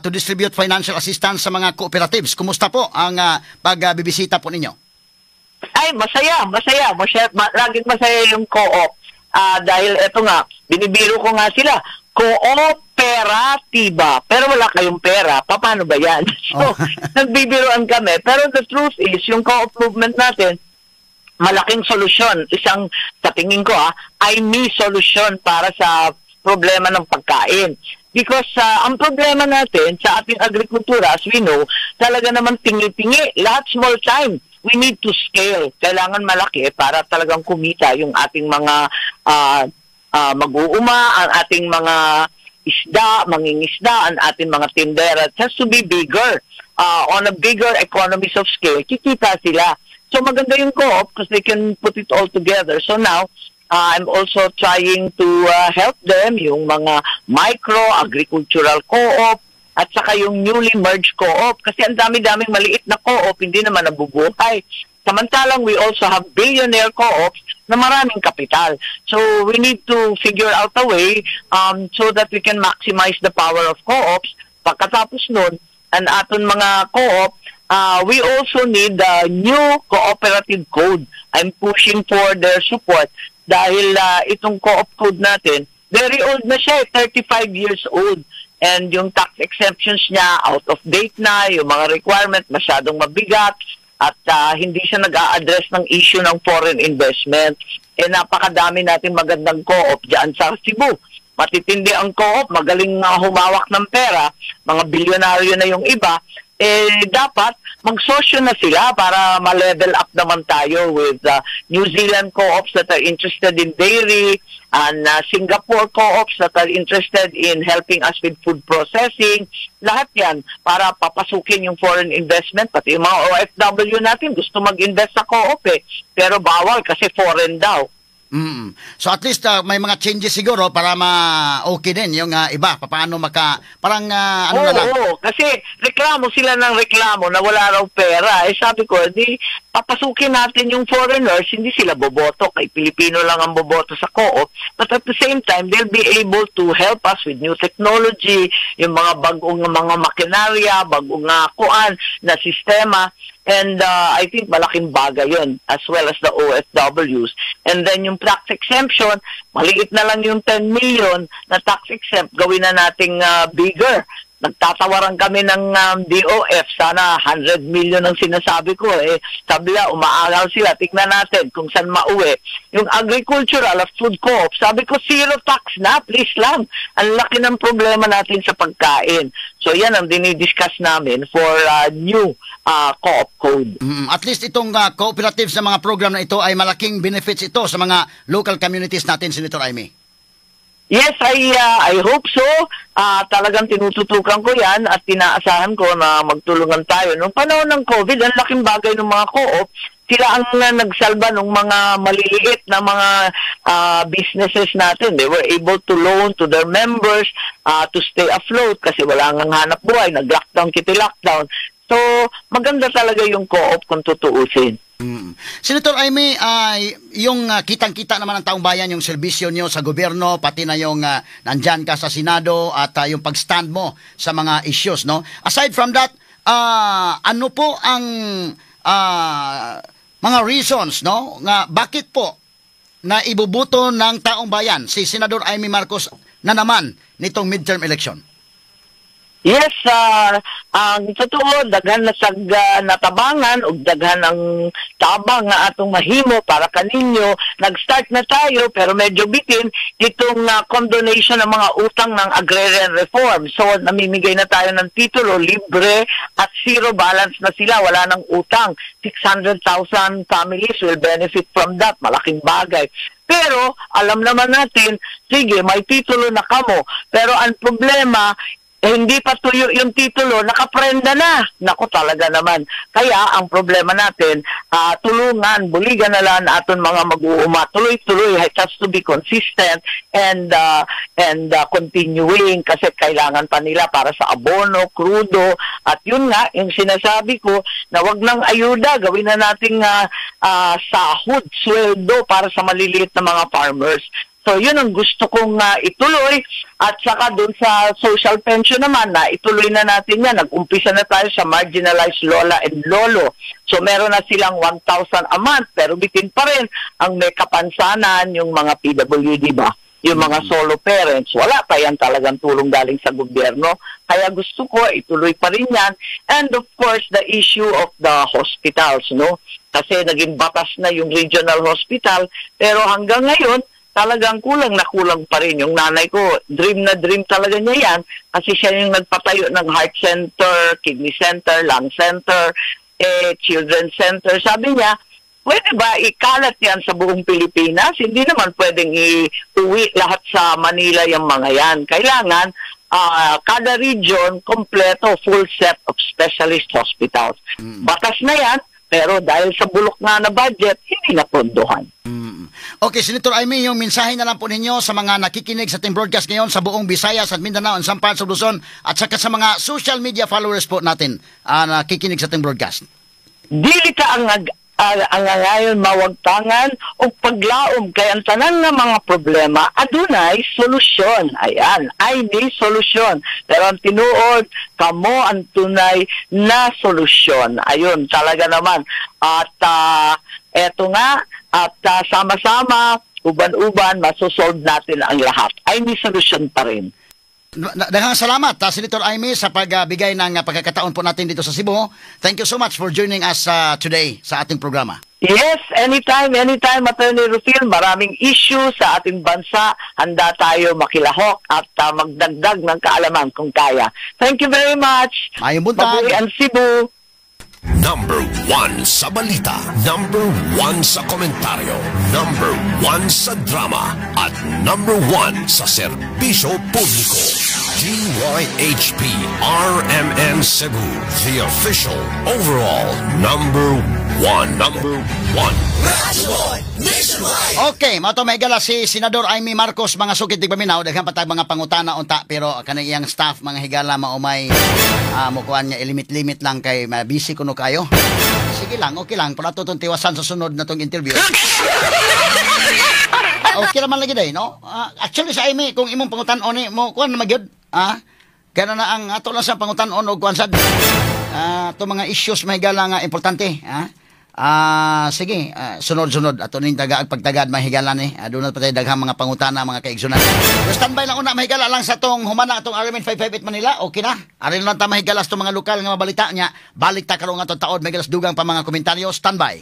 to distribute financial assistance sa mga cooperatives. Kumusta po ang pagbibisita po ninyo? Ay, masaya, masaya. Masaya, laging masaya yung co-op. Dahil eto nga, binibiro ko nga sila, kooperatiba. Pero wala kayong pera, paano ba yan? So, nagbibiroan kami. Pero the truth is, yung co-op movement natin, malaking solusyon. Isang, sa tingin ko I me solusyon para sa problema ng pagkain. Because ang problema natin sa ating agrikultura, as we know, talaga naman tingi-tingi. Lahat small time. We need to scale. Kailangan malaki para talagang kumita yung ating mga mag-uuma, ang ating mga isda, mangingisda, ang ating mga tindera. It has to be bigger. On a bigger economies of scale, kikita sila. So maganda yung co-op because they can put it all together. So now, I'm also trying to help them, yung mga micro agricultural co-op, at saka yung newly merged co-op. Kasi ang dami-daming maliit na co-op, hindi naman nabubuhay. Samantalang we also have billionaire co-ops na maraming kapital. So we need to figure out a way so that we can maximize the power of co-ops. Pagkatapos nun, ang aton mga co-op, we also need the new cooperative code. I'm pushing for their support dahil itong co-op code natin, very old na siya, eh, 35 years old. And yung tax exemptions niya, out of date na, yung mga requirement masyadong mabigat, at hindi siya nag-a-address ng issue ng foreign investment. Eh napakadami natin magandang co-op dyan sa Cebu. Matitindi ang co-op, magaling humawak ng pera, mga bilyonaryo na yung iba, Eh, dapat magsosyo na sila para ma-level up naman tayo with New Zealand co-ops that are interested in dairy and Singapore co-ops that are interested in helping us with food processing. Lahat yan para papasukin yung foreign investment. Pati yung mga OFW natin gusto mag-invest sa co-op eh. Pero bawal kasi foreign daw. So at least may mga changes siguro para ma-okay din yung iba. Paano maka parang ano Oo, na lang. Oo, kasi reklamo sila ng reklamo na wala raw pera. Eh sabi ko, di papasukin natin yung foreigners, hindi sila boboto. Kay Pilipino lang ang boboto sa co-op. But at the same time, they'll be able to help us with new technology, yung mga bagong mga makinarya, bagong kuan na sistema. And I think malaking bagay yun, as well as the OFWs. And then yung tax exemption, maliit na lang yung 10 million na tax exempt, gawin na nating bigger. Nagtatawaran kami ng DOF, sana 100 million ang sinasabi ko. Eh, sabi nila, umaagaw sila, tignan natin kung saan mauwi. Yung agricultural at food co-op, sabi ko zero tax na, please lang. Ang laki ng problema natin sa pagkain. So yan ang dinidiscuss namin for new co-op code. At least itong cooperatives na mga program na ito ay malaking benefits ito sa mga local communities natin, Senator Imee. Yes, I hope so. Talagang tinututukan ko 'yan at tinaasahan ko na magtulungan tayo. Nung panahon ng COVID, ang laking bagay ng mga co-op. Sila ang nagsalba ng mga maliliit na mga businesses natin. They were able to loan to their members to stay afloat kasi wala nang hanap buhay. Nag-lockdown, kiti lockdown. So, maganda talaga yung co-op kung tutuusin. Senator Imee, ay yung kitang-kita naman ng taong bayan yung serbisyo niyo sa gobyerno, pati na yung nandyan ka sa Senado at yung pag-stand mo sa mga issues, no? Aside from that, ano po ang mga reasons, no? Nga bakit po na ibubuto ng taong bayan si Senador Imee Marcos na naman nitong midterm election? Yes, ang totoo, daghan na sag natabangan ug daghan ang tabang nga atong mahimo para kaninyo. Nag-start na tayo pero medyo bitin itong condonation ng mga utang ng agrarian reform. So namimigay na tayo ng titulo, libre at zero balance na sila, wala nang utang. 600,000 families will benefit from that. Malaking bagay. Pero alam naman natin, sige, may titulo na kamo. Pero ang problema, eh, hindi pa tuyo yung titulo, nakaprenda na. Nako talaga naman. Kaya ang problema natin, tulungan, buligan na lang aton mga mag-uuma. Tuloy-tuloy, it has to be consistent and continuing kasi kailangan pa nila para sa abono, krudo, at yun nga, yung sinasabi ko, na wag nang ayuda, gawin na nating sahod, sweldo para sa maliliit na mga farmers. So, yun ang gusto kong ituloy. At saka dun sa social pension naman, na ituloy na natin yan. Nag-umpisa na tayo sa marginalized lola and lolo. So, meron na silang 1,000 a month, pero bitin pa rin ang may kapansanan, yung mga PWD ba? Yung mga solo parents, wala pa yan talagang tulong galing sa gobyerno. Kaya gusto ko, ituloy pa rin yan. And of course, the issue of the hospitals, no? Kasi naging batas na yung regional hospital, pero hanggang ngayon, talagang kulang na kulang pa rin. Yung nanay ko, dream na dream talaga niya yan kasi siya yung nagpatayo ng heart center, kidney center, lung center, eh, children's center. Sabi niya, pwede ba ikalat yan sa buong Pilipinas? Hindi naman pwedeng iuwi lahat sa Manila yung mga yan. Kailangan kada region, kompleto, full set of specialist hospitals. Batas na yan, pero dahil sa bulok nga na budget, hindi na pondohan. Okay, Senator Imee, yung mensahe na lang po ninyo sa mga nakikinig sa ating broadcast ngayon sa buong Visayas at Mindanao and some parts of Luzon at saka sa mga social media followers po natin nakikinig sa ating broadcast. Dili ka ang angayon mawagtangan o paglaom kay ang tanan nga mga problema adunay solusyon. Ayan, ay may solusyon. Pero ang tinuod, kamo ang tunay na solusyon. Ayun, talaga naman. At eto nga, at sama-sama, uban-uban, masosolve natin ang lahat. Ay may solusyon pa rin. Daghang salamat, Senator Imee, sa pagbigay ng pagkakataon po natin dito sa Cebu. Thank you so much for joining us today sa ating programa. Yes, anytime, anytime, Attorney Rufil. Maraming issue sa ating bansa. Handa tayo makilahok at magdagdag ng kaalaman kung kaya. Thank you very much. Maayong buntag. Mabuhi ang Cebu. Number 1 sa balita. Number 1 sa komentaryo. Number 1 sa drama. At number 1 sa serbisyo publiko. DYHP RMN Cebu. The official overall number 1. Number 1. Okay, mao to, mahigala, si Senador Imee Marcos, mga sukit tigpaminaw. Daghan pa tag mga pangutana unta, pero kanang iyang staff, mga higala, maumay mukuan niya ilimit-limit lang kay busy kuno kayo. Sige lang, okay lang. Para to tong tiwasan sa sunod na tong interview. Okay naman lagi day, no? Actually sa Imee, kung imong pangutan-on ni mo kuan na magyud, kana na ang ato lang sa pangutan-on og kuan sad. To mga issues, mahigala, nga importante, ah. Sige, sunod-sunod ato ning tagaag pagtagad, mahigala ni. Doon na pa tayo daghang mga pangutana, mga kaigsunan. So standby lang una, mahigala, lang sa tong humana atong RMN 558 Manila. Okay na. Arin lang ta, mahigala, sa tong mga lokal nga mabalita niya. Balik ta karon atong taod, mahigala, dugang pa mga komentaryo. Standby.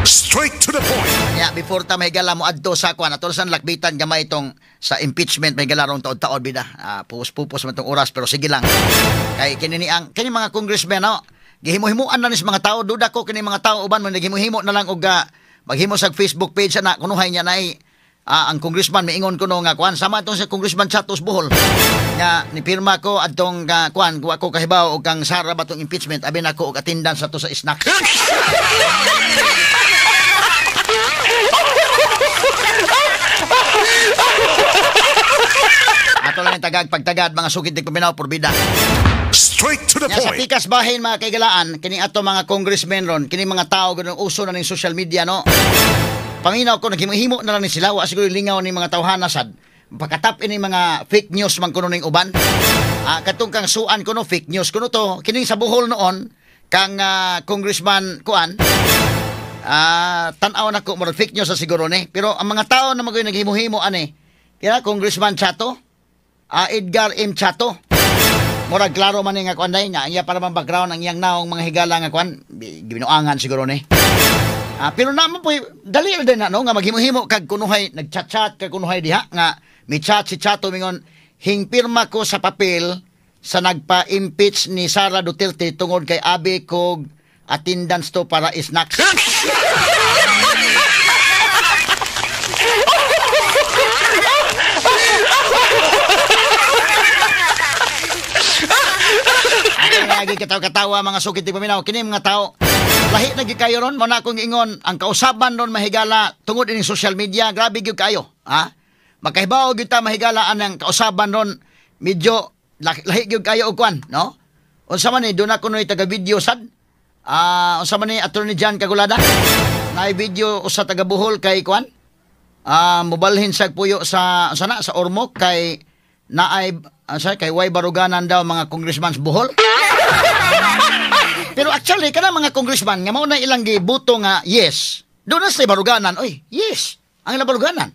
Straight to the point. Ya, before ta, mahigala, mo adto sa kuan, ato san lakbitan gamay itong sa impeachment, mahigala, rong taod-taod bida. Pupos-pupos man tong oras pero sige lang. Kay kini ni ang kini mga congressmen, no. Gihimo-himuan na ni sa mga tao, duda ko kini mga tao uban mo naghimo-himo na lang og maghimo sa Facebook page na kunuhay niya na ang congressman miingon kuno nga kuan, sama itong sa Congressman Chatos Bohol nga nipirma ko adtong kuan, wa ko kahibaw og kang Sara ba tong impeachment, abi nako og attendance ato sa snacks. Ato lang yung tagag pagtagad, mga sukit di paminaw, porbida. Straight to the Nya sa point. pikas bahin, mga kaigalaan, kini ato mga congressmen ron, kini mga tao ganun uso na ning social media, no. Paminaw ko naghimo-himo na lang ni sila, wa siguro lingaw ni mga tawhana sad. Pakatap ini mga fake news man kuno ning uban. Katong kang suan kuno fake news kuno to, kining sa Bohol noon kang congressman kuan. Tan-aw nako, murag fake news sa siguro ni. Pero ang mga tao na magoy naghimo-himo ani. Kaya Congressman Chato, Edgar M. Chato. Murag klaro man ni nga kuan day nga iya para man background ang iyang naong, mga higala, nga kuan gibinuangan siguro ni. Pero naman po dali ra din na no nga maghimo-himo kag kunuhay nagchat-chat kag kunuhay diha nga mi chat si Chato, mingon, "Hingpirma ko sa papel sa nagpa-impeach ni Sara Duterte tungod kay abi kog attendance to para snacks." Ang lagi katawa-katawa, mga sukit di paminaw, kini mga tao lahi na gyud kayo ron. Mo na akong ingon, ang kausaban ron, mahigala, tungod ining social media, grabe gyud kayo, ha. Makahibaw gyud ta, mahigala, anang kausaban ron medyo lahi gyud kayo og kuan, no. Unsa man ni, doon ako noy taga video sad, unsa man ni, Attorney John Kagulada, naay video usa taga Bohol kay kuan, mobalhin sa puyo sa sana sa Ormoc kay naay sa kay way baruganan daw mga congressman sa Bohol. Pero actually kana mga congressman nga mao na ilang gibuto nga yes, doon na sila baruganan. Oy, yes, ang ilang baruganan.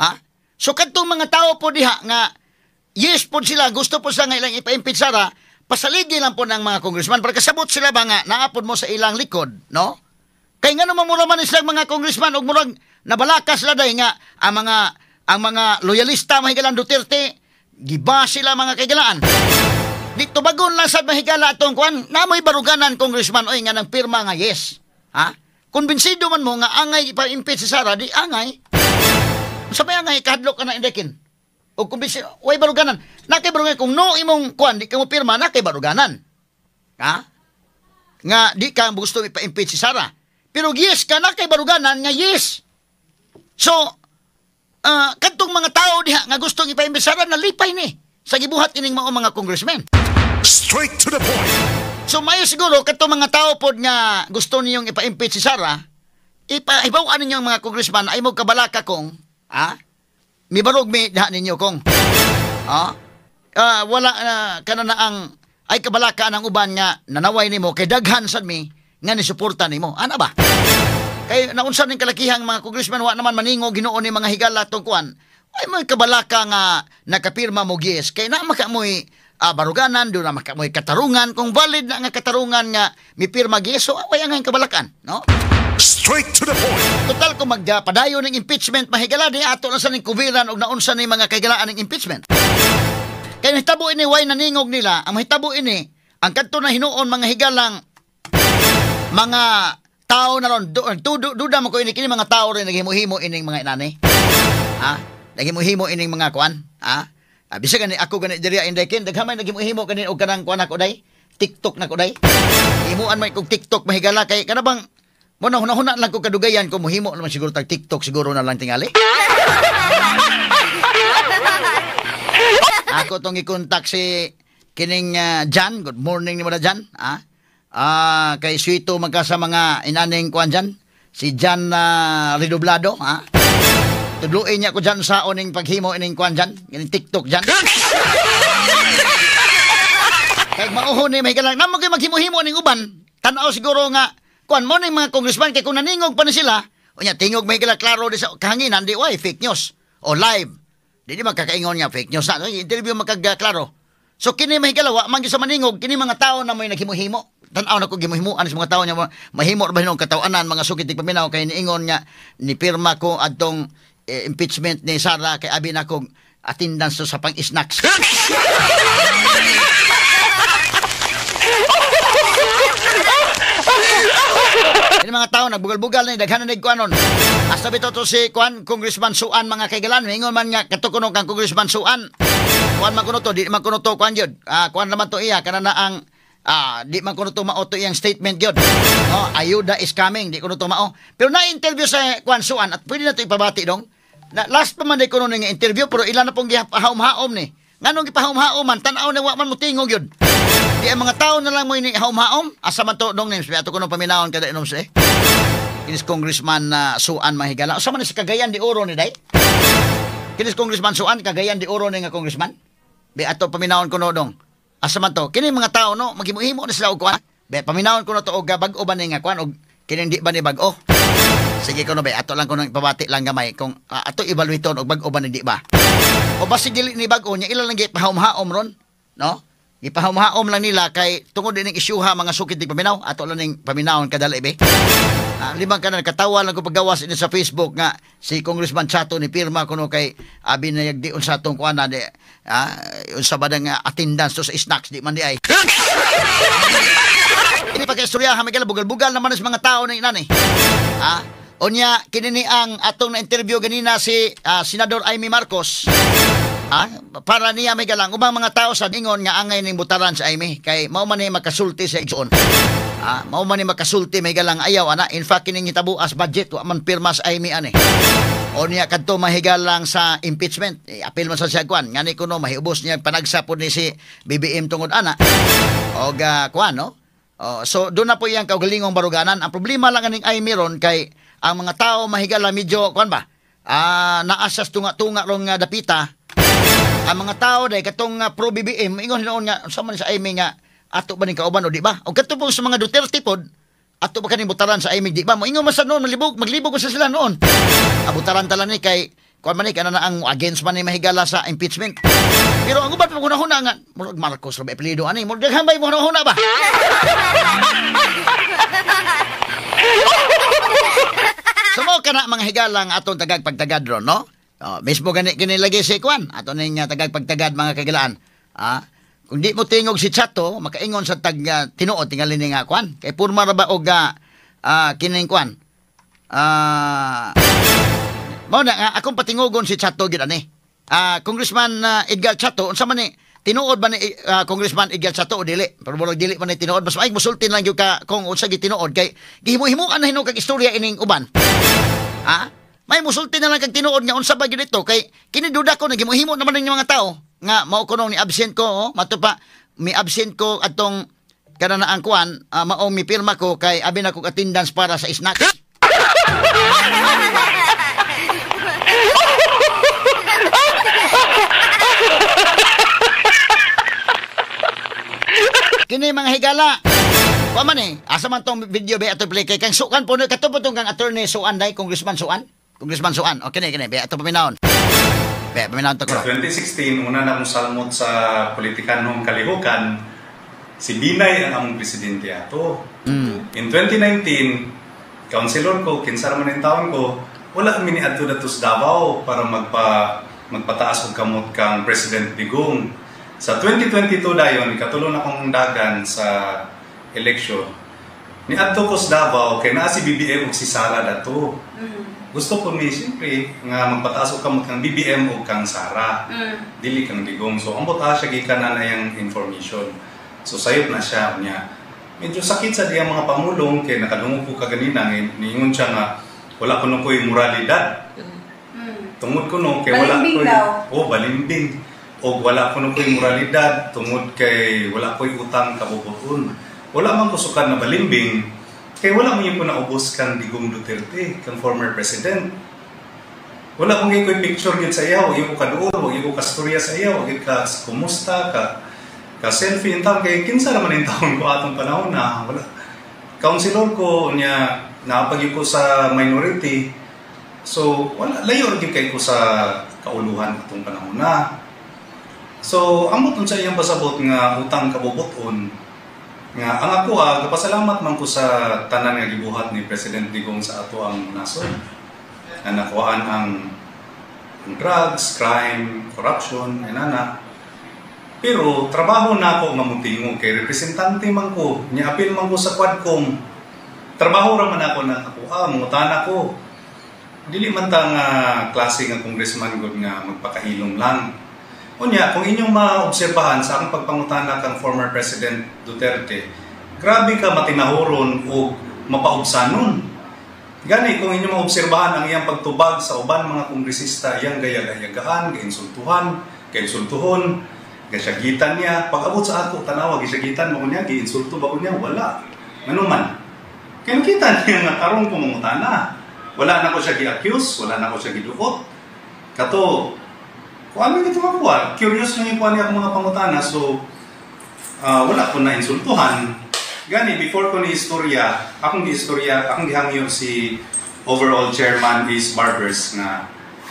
Ha? So kadtong mga tao po diha nga yes po sila, gusto po sila nga ilang ipa-impeach Sara, pasaligi lang po ng mga congressman para kasabot sila ba nga naapod mo sa ilang likod, no? Kay ngano mamura man silang mga congressman og murag nabalaka sila day nga ang mga loyalista, mahigalan, Duterte giba sila, mga kaigalaan. Di tubagon lang sa mahigala atong kuan, namoy baruganan congressman oy nga nang pirma nga yes. Ha? Kumbinsido man mo nga angay ipa-impeach si Sara, di angay. Sa may angay kahadlok ka na indekin. O kumbinsido, way baruganan. Nakay baruganan kung no imong kuan di ka mo pirma, nakay baruganan. Ha? Nga di ka gusto ipa-impeach si Sara. Pero yes ka, nakay baruganan nga yes. So, kadtong mga tao diha nga gustong ipa-impeach si Sara, nalipay ni sa gibuhat ining mga congressmen. Straight to the point. So mayo siguro kadtong mga tao pod nga gusto niyong ipa-impeach si Sara, ipahibaw-an ninyo ang mga congressman ay mo kabalaka kong, mibarog mi diha ninyo kong, wala kana na ang ay kabalaka ang uban nga nanaway nimo kay daghan sad mi nga ni suporta nimo. Ana ba? Kay naunsa ning kalakihang mga congressman, wa naman maningo Ginoo ni mga higala tong kuan. Ay mo kabalaka nga nakapirma mo yes kay na makamoy baruganan do na makamoy katarungan kung valid na nga katarungan nga mipirma yes, so way ang kabalakan, no? Straight to the point. Total kung magpadayon ng impeachment mahigala di ato na sa ning kubiran og naunsa ni mga kahigalaan ng impeachment. Kay nahitabo ini way naningog nila, ang mahitabo ini ang kadto na hinuon mga higalang mga tao na ron, duda mo ko ini kini mga tao rin naghimo-himo ining mga inani. Ha? Naghimo-himo ining mga kuan, ha? Bisag gani ako gani diri inday kin daghan may naghimo-himo gani og kanang kuan ako day, TikTok na ko day. Himuan may kog TikTok mahigala kay kana bang mo na hunahuna lang ko kadugayan ko mohimo naman siguro tag TikTok siguro na lang tingali. Ako tong i-contact si kining Jan. Good morning nimo na Jan. Ha? Kay Suito magka sa mga inaning kuan dyan. Si Jan Redoblado, ha? Tudluin niya ko dyan sa oning paghimo ining kuan dyan. Ining TikTok dyan. Kay mauhon ni may galang. Namo kayo maghimo-himo ning uban. Tanaw siguro nga kuan mo ning mga congressman kay kung naningog pa ni sila. Unya tingog may galang klaro di sa kahanginan di way fake news o live. Di di magkakaingon nga fake news na. Interview magkagklaro. So kini mahigala wa man gyud sa maningog kini mga tao na may naghimo-himo. Tan-aw na ko gimuhimuan sa mga tao niya mahimo ra ba hinong kataw-anan mga sukit paminaw kay niingon nga ni pirma ko adtong impeachment ni Sara kay abi na kog attendance sa pang-snacks. Kini mga tao nagbugal-bugal ni daghan na kuanon. Hasta bitaw to si kuan Congressman Suan mga kaigalan mingon man nga katukuno kang Congressman Suan. Kuan man kuno to di man kuno to kuan gyud. Kuan naman to iya kana na ang di man kuno to mao to iyang statement gyud. Oh, ayuda is coming, di kuno to mao. Pero na-interview sa kuan Suan at pwede na to ipabati dong. Na, last pa man di kuno nga interview pero ilan na pong gihaom-haom ni. Nganong gipahaom-haom man tan-aw na wa man mo tingog gyud. Di ang mga tao na lang mo ini haom-haom asa man to dong names ato kuno paminawon kada inom sa Kinis Congressman Suan mahigala. Asa man sa Cagayan de Oro ni day? Kinis Congressman Suan Cagayan de Oro ni nga congressman? Be ato paminawon kuno dong. Asa man to? Kini mga tao no maghimo-himo na sila og kuan. Be paminawon kuno to og bag-o ba ni nga kuan og kini di ba ni bag-o? Sige kuno be ato lang kuno ipabati lang gamay kung ato evaluaton og bag-o ba ni di ba. O basig dili ni bag-o nya ila lang gipahaom-haom ron, no? Gipahaom-haom lang nila kay tungod dining isyuha mga sukit di paminaw ato lang ning paminawon kadali be. Limang kanan katawa lang ko paggawas ini sa Facebook nga si Congressman Chato ni pirma kuno kay abi na yagdi unsa tong kuan na di unsa ba nga attendance to sa snacks di man di ay. Ini pa kay istorya ha may bugal-bugal naman sa mga tao na inani. Unya kini ni ang atong na interview ganina si Senador Amy Marcos. Para niya may galang ubang mga tao sa ingon nga angay ning butaran sa Amy kay mao man ni makasulti sa igsoon. Mao man ni makasulti may galang ayaw ana. In fact kining hitabo as budget wa man pirma sa Amy ani. O niya kadto mahigalang sa impeachment. Apil man sa siya kuan ngani kuno mahiubos niya panagsa pod ni si BBM tungod ana. Og kuan no. So doon na po iyang kaugalingong baruganan. Ang problema lang aning Amy ron kay ang mga tao mahigala medyo kuan ba? Naasas tunga-tunga rong dapita. Ang mga tao dahil katong pro BBM ingon hinuon nga unsa man sa Amy nga ato ba ning kauban o di ba? O kadto po sa mga Duterte pod ato ba kaning butaran sa Amy di ba? Moingon man sa noon malibog maglibog sa sila noon. Abutaran tala ni kay kuan man ni kana na ang against man ni mahigala sa impeachment. Pero ang uban pa hunahuna nga murag Marcos ra ba apelyido ani murag daghan bay mo hunahuna ba? So mo kana mga higala ang atong tagag pagtagad ron, no? Mismo gani kini lagi si kuan ato ning tagag pagtagad mga kagilaan. Kung di mo tingog si Chato makaingon sa tag tinuod tingali ni nga kuan kay purma ra ba og kining kuan. Mao na nga akong patingogon si Chato gyud ani. Congressman Edgar Chato unsa man ni tinuod ba ni Congressman Edgar Chato o dili? Pero murag dili man ni tinuod mas maig musulti lang gyud ka kung unsa gyud tinuod kay gihimo-himuan na hinuon kag istorya ining uban. May musulti na lang kag tinuod nga unsa ba gyud ito kay kini duda ko naghimuhimo naman ning mga tao nga mao kuno ni absent ko oh, mato pa mi absent ko atong kananaang kuan mao mi pirma ko kay abi na kog attendance para sa snack. Kini mga higala. Wa man eh, asa man tong video ba ato play kay kang sukan po kato po tong kang attorney Suan day Congressman Suan. Congressman Suan. Okay kini kini ba ato paminawon. Be, paminawon ta ko. Sa 2016, una na akong salmot sa politikanong kalihukan, si Binay ang among presidente ato. In 2019, councilor ko, kinsa man ang taon ko, wala mi niadto dato sa Davao para magpataas og kamot kang President Digong. Sa 2022 dayon, katulo na akong dagan sa election. Niadto ko sa Davao kay naa si BBM ug si Sara dato. Gusto ko ni siyempre nga magpataas og kamot kang BBM ug kang Sara. Dili kang Digong. So ambot siya gikan na yang information. So sayop na siya niya. Medyo sakit sa diyang mga pamulong kay nakadungog ko kaganina niingon siya nga wala kuno ko'y moralidad. Tungod kuno kay wala Balimbing ko'y daw. Oh, balimbing. Og wala kuno ko'y moralidad tungod kay wala ko'y utang kabubuton. Wala man ko sukad na balimbing kay wala mo yung ko naubos kang Digong Duterte, kang former president. Wala kong ko'y picture gyud sa iya, wag ko kaduol, wag ko kastorya sa iya, wag ka kumusta ka ka selfie in taon kay kinsa raman in taon ko atong panahon na wala. Councilor ko niya naapag ko sa minority. So wala layo ra gyud kay ko sa kauluhan atong panahon na. So amot unsa iyang pasabot nga utang kabubuton nga ang ako gapasalamat man ko sa tanan nga gibuhat ni President Digong sa ato ang nasod. Nga nakuhaan ang drugs, crime, corruption, inana. Pero trabaho na ako nga mutingog kay representante man ko, niapil man ko sa Quadcom. Trabaho ra man ako na ako, mangutana ko. Dili man ta nga klase nga congressman gud nga magpakahilom lang. Unya, kung inyong maobserbahan sa akong pagpangutana kang former President Duterte, grabe ka matinahuron o mapaubsanon. Gani, kung inyong maobserbahan ang iyang pagtubag sa uban mga kongresista, iyang gayagayagaan, gainsultuhan, gainsultuhon, gasyagitan niya. Pag-abot sa ako, tanawa, gasyagitan mo niya, giinsulto ba ko niya? Wala. Nganuman. Kaya nakita niya nga karong kumangutana. Wala na ko siya gi-accuse, wala na ko siya giduot. Kato, kung ano ito makuha, curious lang yung kuha niya akong mga pangutana, so wala ko na insultuhan. Gani, before ko ni istorya, akong gi-istorya, akong gihangyo si overall chairman is Barbers nga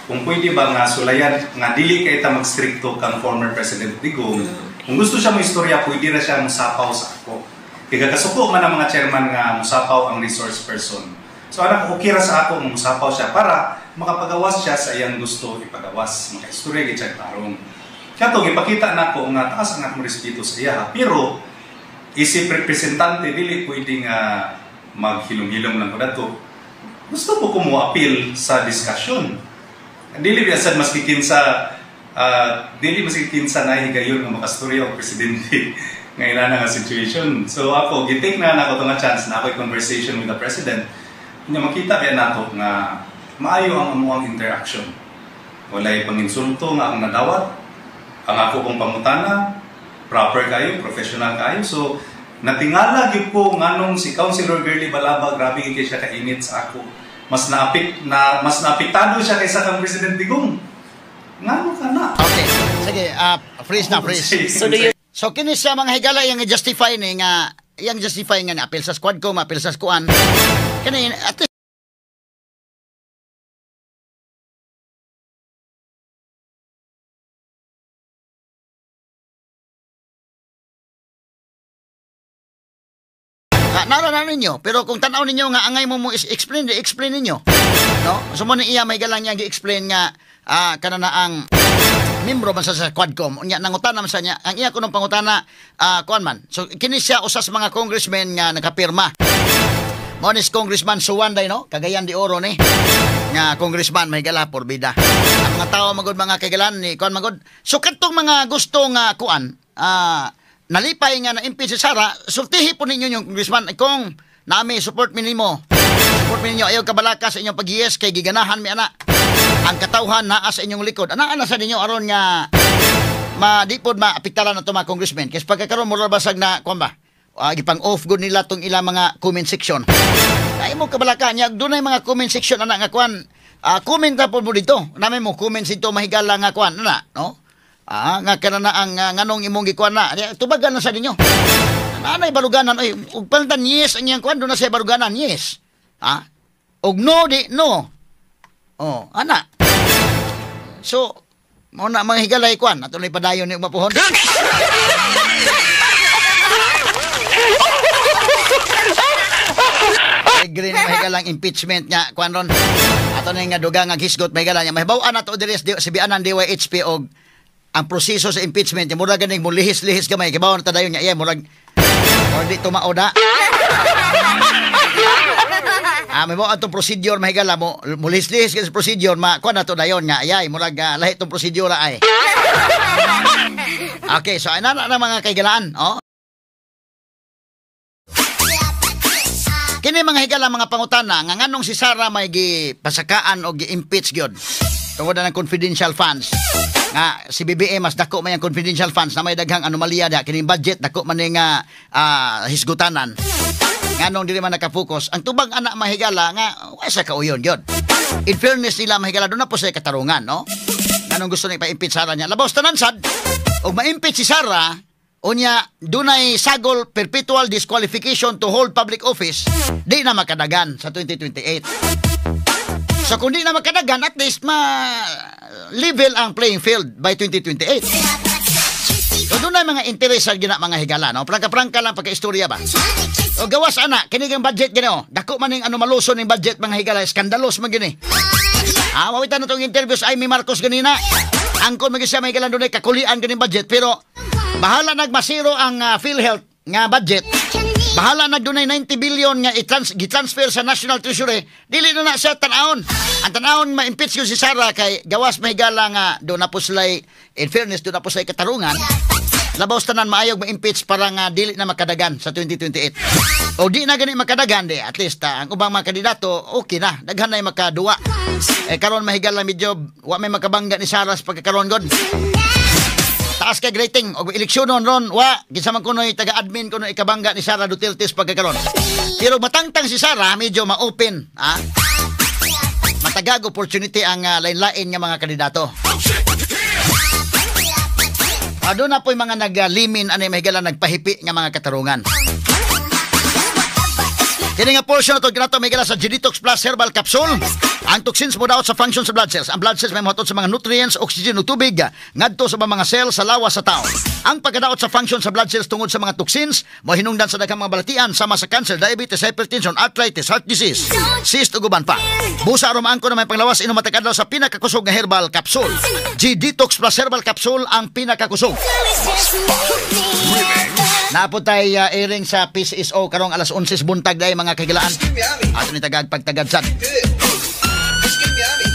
kung pwede ba nga sulayan, nga dili kay ta magstrikto kang former President Digong. Kung gusto siya mo istorya, pwede ra siya mosapaw sa ako. Kay kasuko man ang mga chairman nga mosapaw ang resource person. So anak, okay ra sa ako mosapaw siya para makapagawas siya sa iyang gusto ipagawas, makaistorya gid siya tarong. Kato gipakita nako nga taas ang akong respeto sa iya, pero isip representante dili pwede nga maghilom-hilom lang ko dato. Gusto ko mo appeal sa discussion. Dili biya sad maski kinsa dili maski kinsa na higayon nga makastorya og presidente nga ina nga situation. So ako gi-take na nako to nga chance na ako'y conversation with the president. Nya makita biya nato nga maayo ang amuang interaction. Walay panginsulto nga ang nadawat. Ang ako kong pangutana, proper kayo, professional kayo. So natingala gyud ko nganong si Councilor Girlie Balaba grabe gyud siya kainit sa ako. Mas naapektado siya kaysa kang President Digong. Ngano ka na? Okay. Sige, freeze na, freeze. So do you So kini siya mga higala yang justify ni nga yang justify nga na apil sa squad ko, maapil sa kuan. Kani at least nara na ninyo, pero kung tanaw ninyo nga angay mo mo explain, explain ninyo. No? So mo ni iya may galang niya gi-explain nga kana na ang membro man sa Quadcom. Unya nangutana man sa niya, ang iya kunong pangutana kuan man. So kini siya usa sa mga congressmen nga nakapirma. Mo ni Congressman Suwanday, no? Cagayan de Oro ni. Nga congressman may gala por bida. Ang mga tao magud mga kagalan ni kuan magud. So kadtong mga gusto nga kuan, nalipay nga na-impeach si Sara, sultihi po ninyo yung congressman kung nami support mi nimo. Support mi ninyo ayaw kabalaka sa inyong pag-yes kay giganahan mi ana. Ang katawhan naa sa inyong likod. Ana sa ninyo aron nga madipod maapektaran na to mga congressmen. Kasi pagkakaroon mura basag na kuan ba? Gipang off good nila tong ilang mga comment section. Ay mo kabalaka niya dunay mga comment section ana nga kuan. Comment ra po mo dito. Nami mo comment dito mahigala nga kuan ana, no? Nga kana na ang nganong imong gikuan na. Tubagan na sa ninyo. Anay baruganan oy, ug paltan yes ang iyang kuan do na sa baruganan yes. Ha? Og no di no. Oh, ana. So Mao na mga higalay kwan, ato na padayon ni mapuhon. Agree ni mahigalang impeachment nga kwan ron. Ato na nga dugang nga hisgot mahigala niya. Mahibaw-an ato diri sa bianan DYHP og ang proseso sa impeachment niya murag ganing mulihis-lihis gamay kay bawon ta dayon niya iya murag or di tumao da. May mo atong procedure mahigala mo mulihis-lihis sa procedure ma kuan nato dayon nga ayay murag lahi tong procedure ay. Okay, so ana na mga kaigalaan, oh. Kini mga higala mga pangutana nga nganong si Sara may gipasakaan o gi-impeach gyud tungod na ng confidential funds. Nga si BBM mas dako may ang confidential funds na may daghang anomalya da kining budget dako man nga hisgutanan. Nganong dili man nakapokus ang tubag anak mahigala nga wa sa kauyon gyud. In fairness nila mahigala doon na po sa katarungan, no? Nganong gusto ni pa-impeach Sara niya. Labaw tanan sad og ma-impeach si Sara unya dunay sagol perpetual disqualification to hold public office, di na makadagan sa 2028. So kung di na makadagan, at least ma-level ang playing field by 2028. So doon na mga interes sa gina mga higala, no? Prangka-prangka lang pagka-istorya ba? O gawas ana, kinig ang budget gini, oh. Dako man ning ano maluso ning budget mga higala, skandalos man gini. Mawitan na tong interview sa Amy Marcos ganina. Angkon man siya mga higala dunay kakulian ganing budget, pero bahala nagmasiro ang PhilHealth nga budget. Bahala nagdunay 90 billion nga i-transfer sa National Treasury. Dili na na siya tan-aon. Ang tan-aon ma-impeach ko si Sara kay gawas mahigala nga doon na po sila'y, in fairness, doon na po sila'y katarungan. Labaw tanan maayog ma-impeach para nga dili na makadagan sa 2028. O di na gani makadagan di, at least ang ubang mga kandidato okay na, daghan na makaduwa. Eh karon mahigala medyo wa may makabangga ni Sara sa pagkakaron god. Taas kay rating og eleksyonon ron wa kinsa man kunoy taga-admin kuno ikabangga ni Sara Duterte sa pagkakaron. Pero matangtang si Sara medyo ma-open, ha? Matagag opportunity ang lain-lain nga mga kandidato. Doon na po'y mga naglimin anay mahigala nagpahipi nga mga katarungan. Kini nga portion na ito, ginato mahigala sa Genetox Plus Herbal Capsule. Ang toxins mo daot sa function sa blood cells. Ang blood cells may mohatod sa mga nutrients, oxygen o tubig ngadto sa mga cells sa lawas sa tao. Ang pagkadaot sa function sa blood cells tungod sa mga toxins mohinungdan sa daghang mga balatian sama sa cancer, diabetes, hypertension, arthritis, heart disease, cyst ug uban pa. Busa aron maangkon na may panglawas inom matag adlaw sa pinakakusog nga herbal capsule. G-Detox Plus Herbal Capsule ang pinakakusog. Naputay airing sa PCSO karong alas 11 buntag dai mga kagilaan. Ato ni tagag pagtagadsad.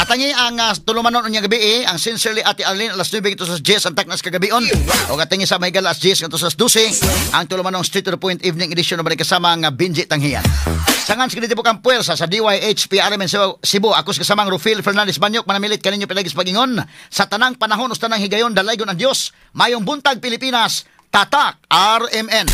Atangi ang tulumanon unyang gabi ang Sincerely Ate Arlene alas 9 ngadto sa 10 ang taknas kagabion. O atangi sa mahigala alas 10 ngadto sa 12 ang tulumanong Straight to the Point Evening Edition na kasama ang Benji Tanghian. Sangan sa kinitibok ang puwersa sa DYHP RMN Cebu. Ako sa kasamang Rufil Fernandez Banyok manamilit kaninyo pinagis pagingon sa tanang panahon o sa tanang higayon dalaygon ang Dios. Mayong buntag Pilipinas, Tatak RMN.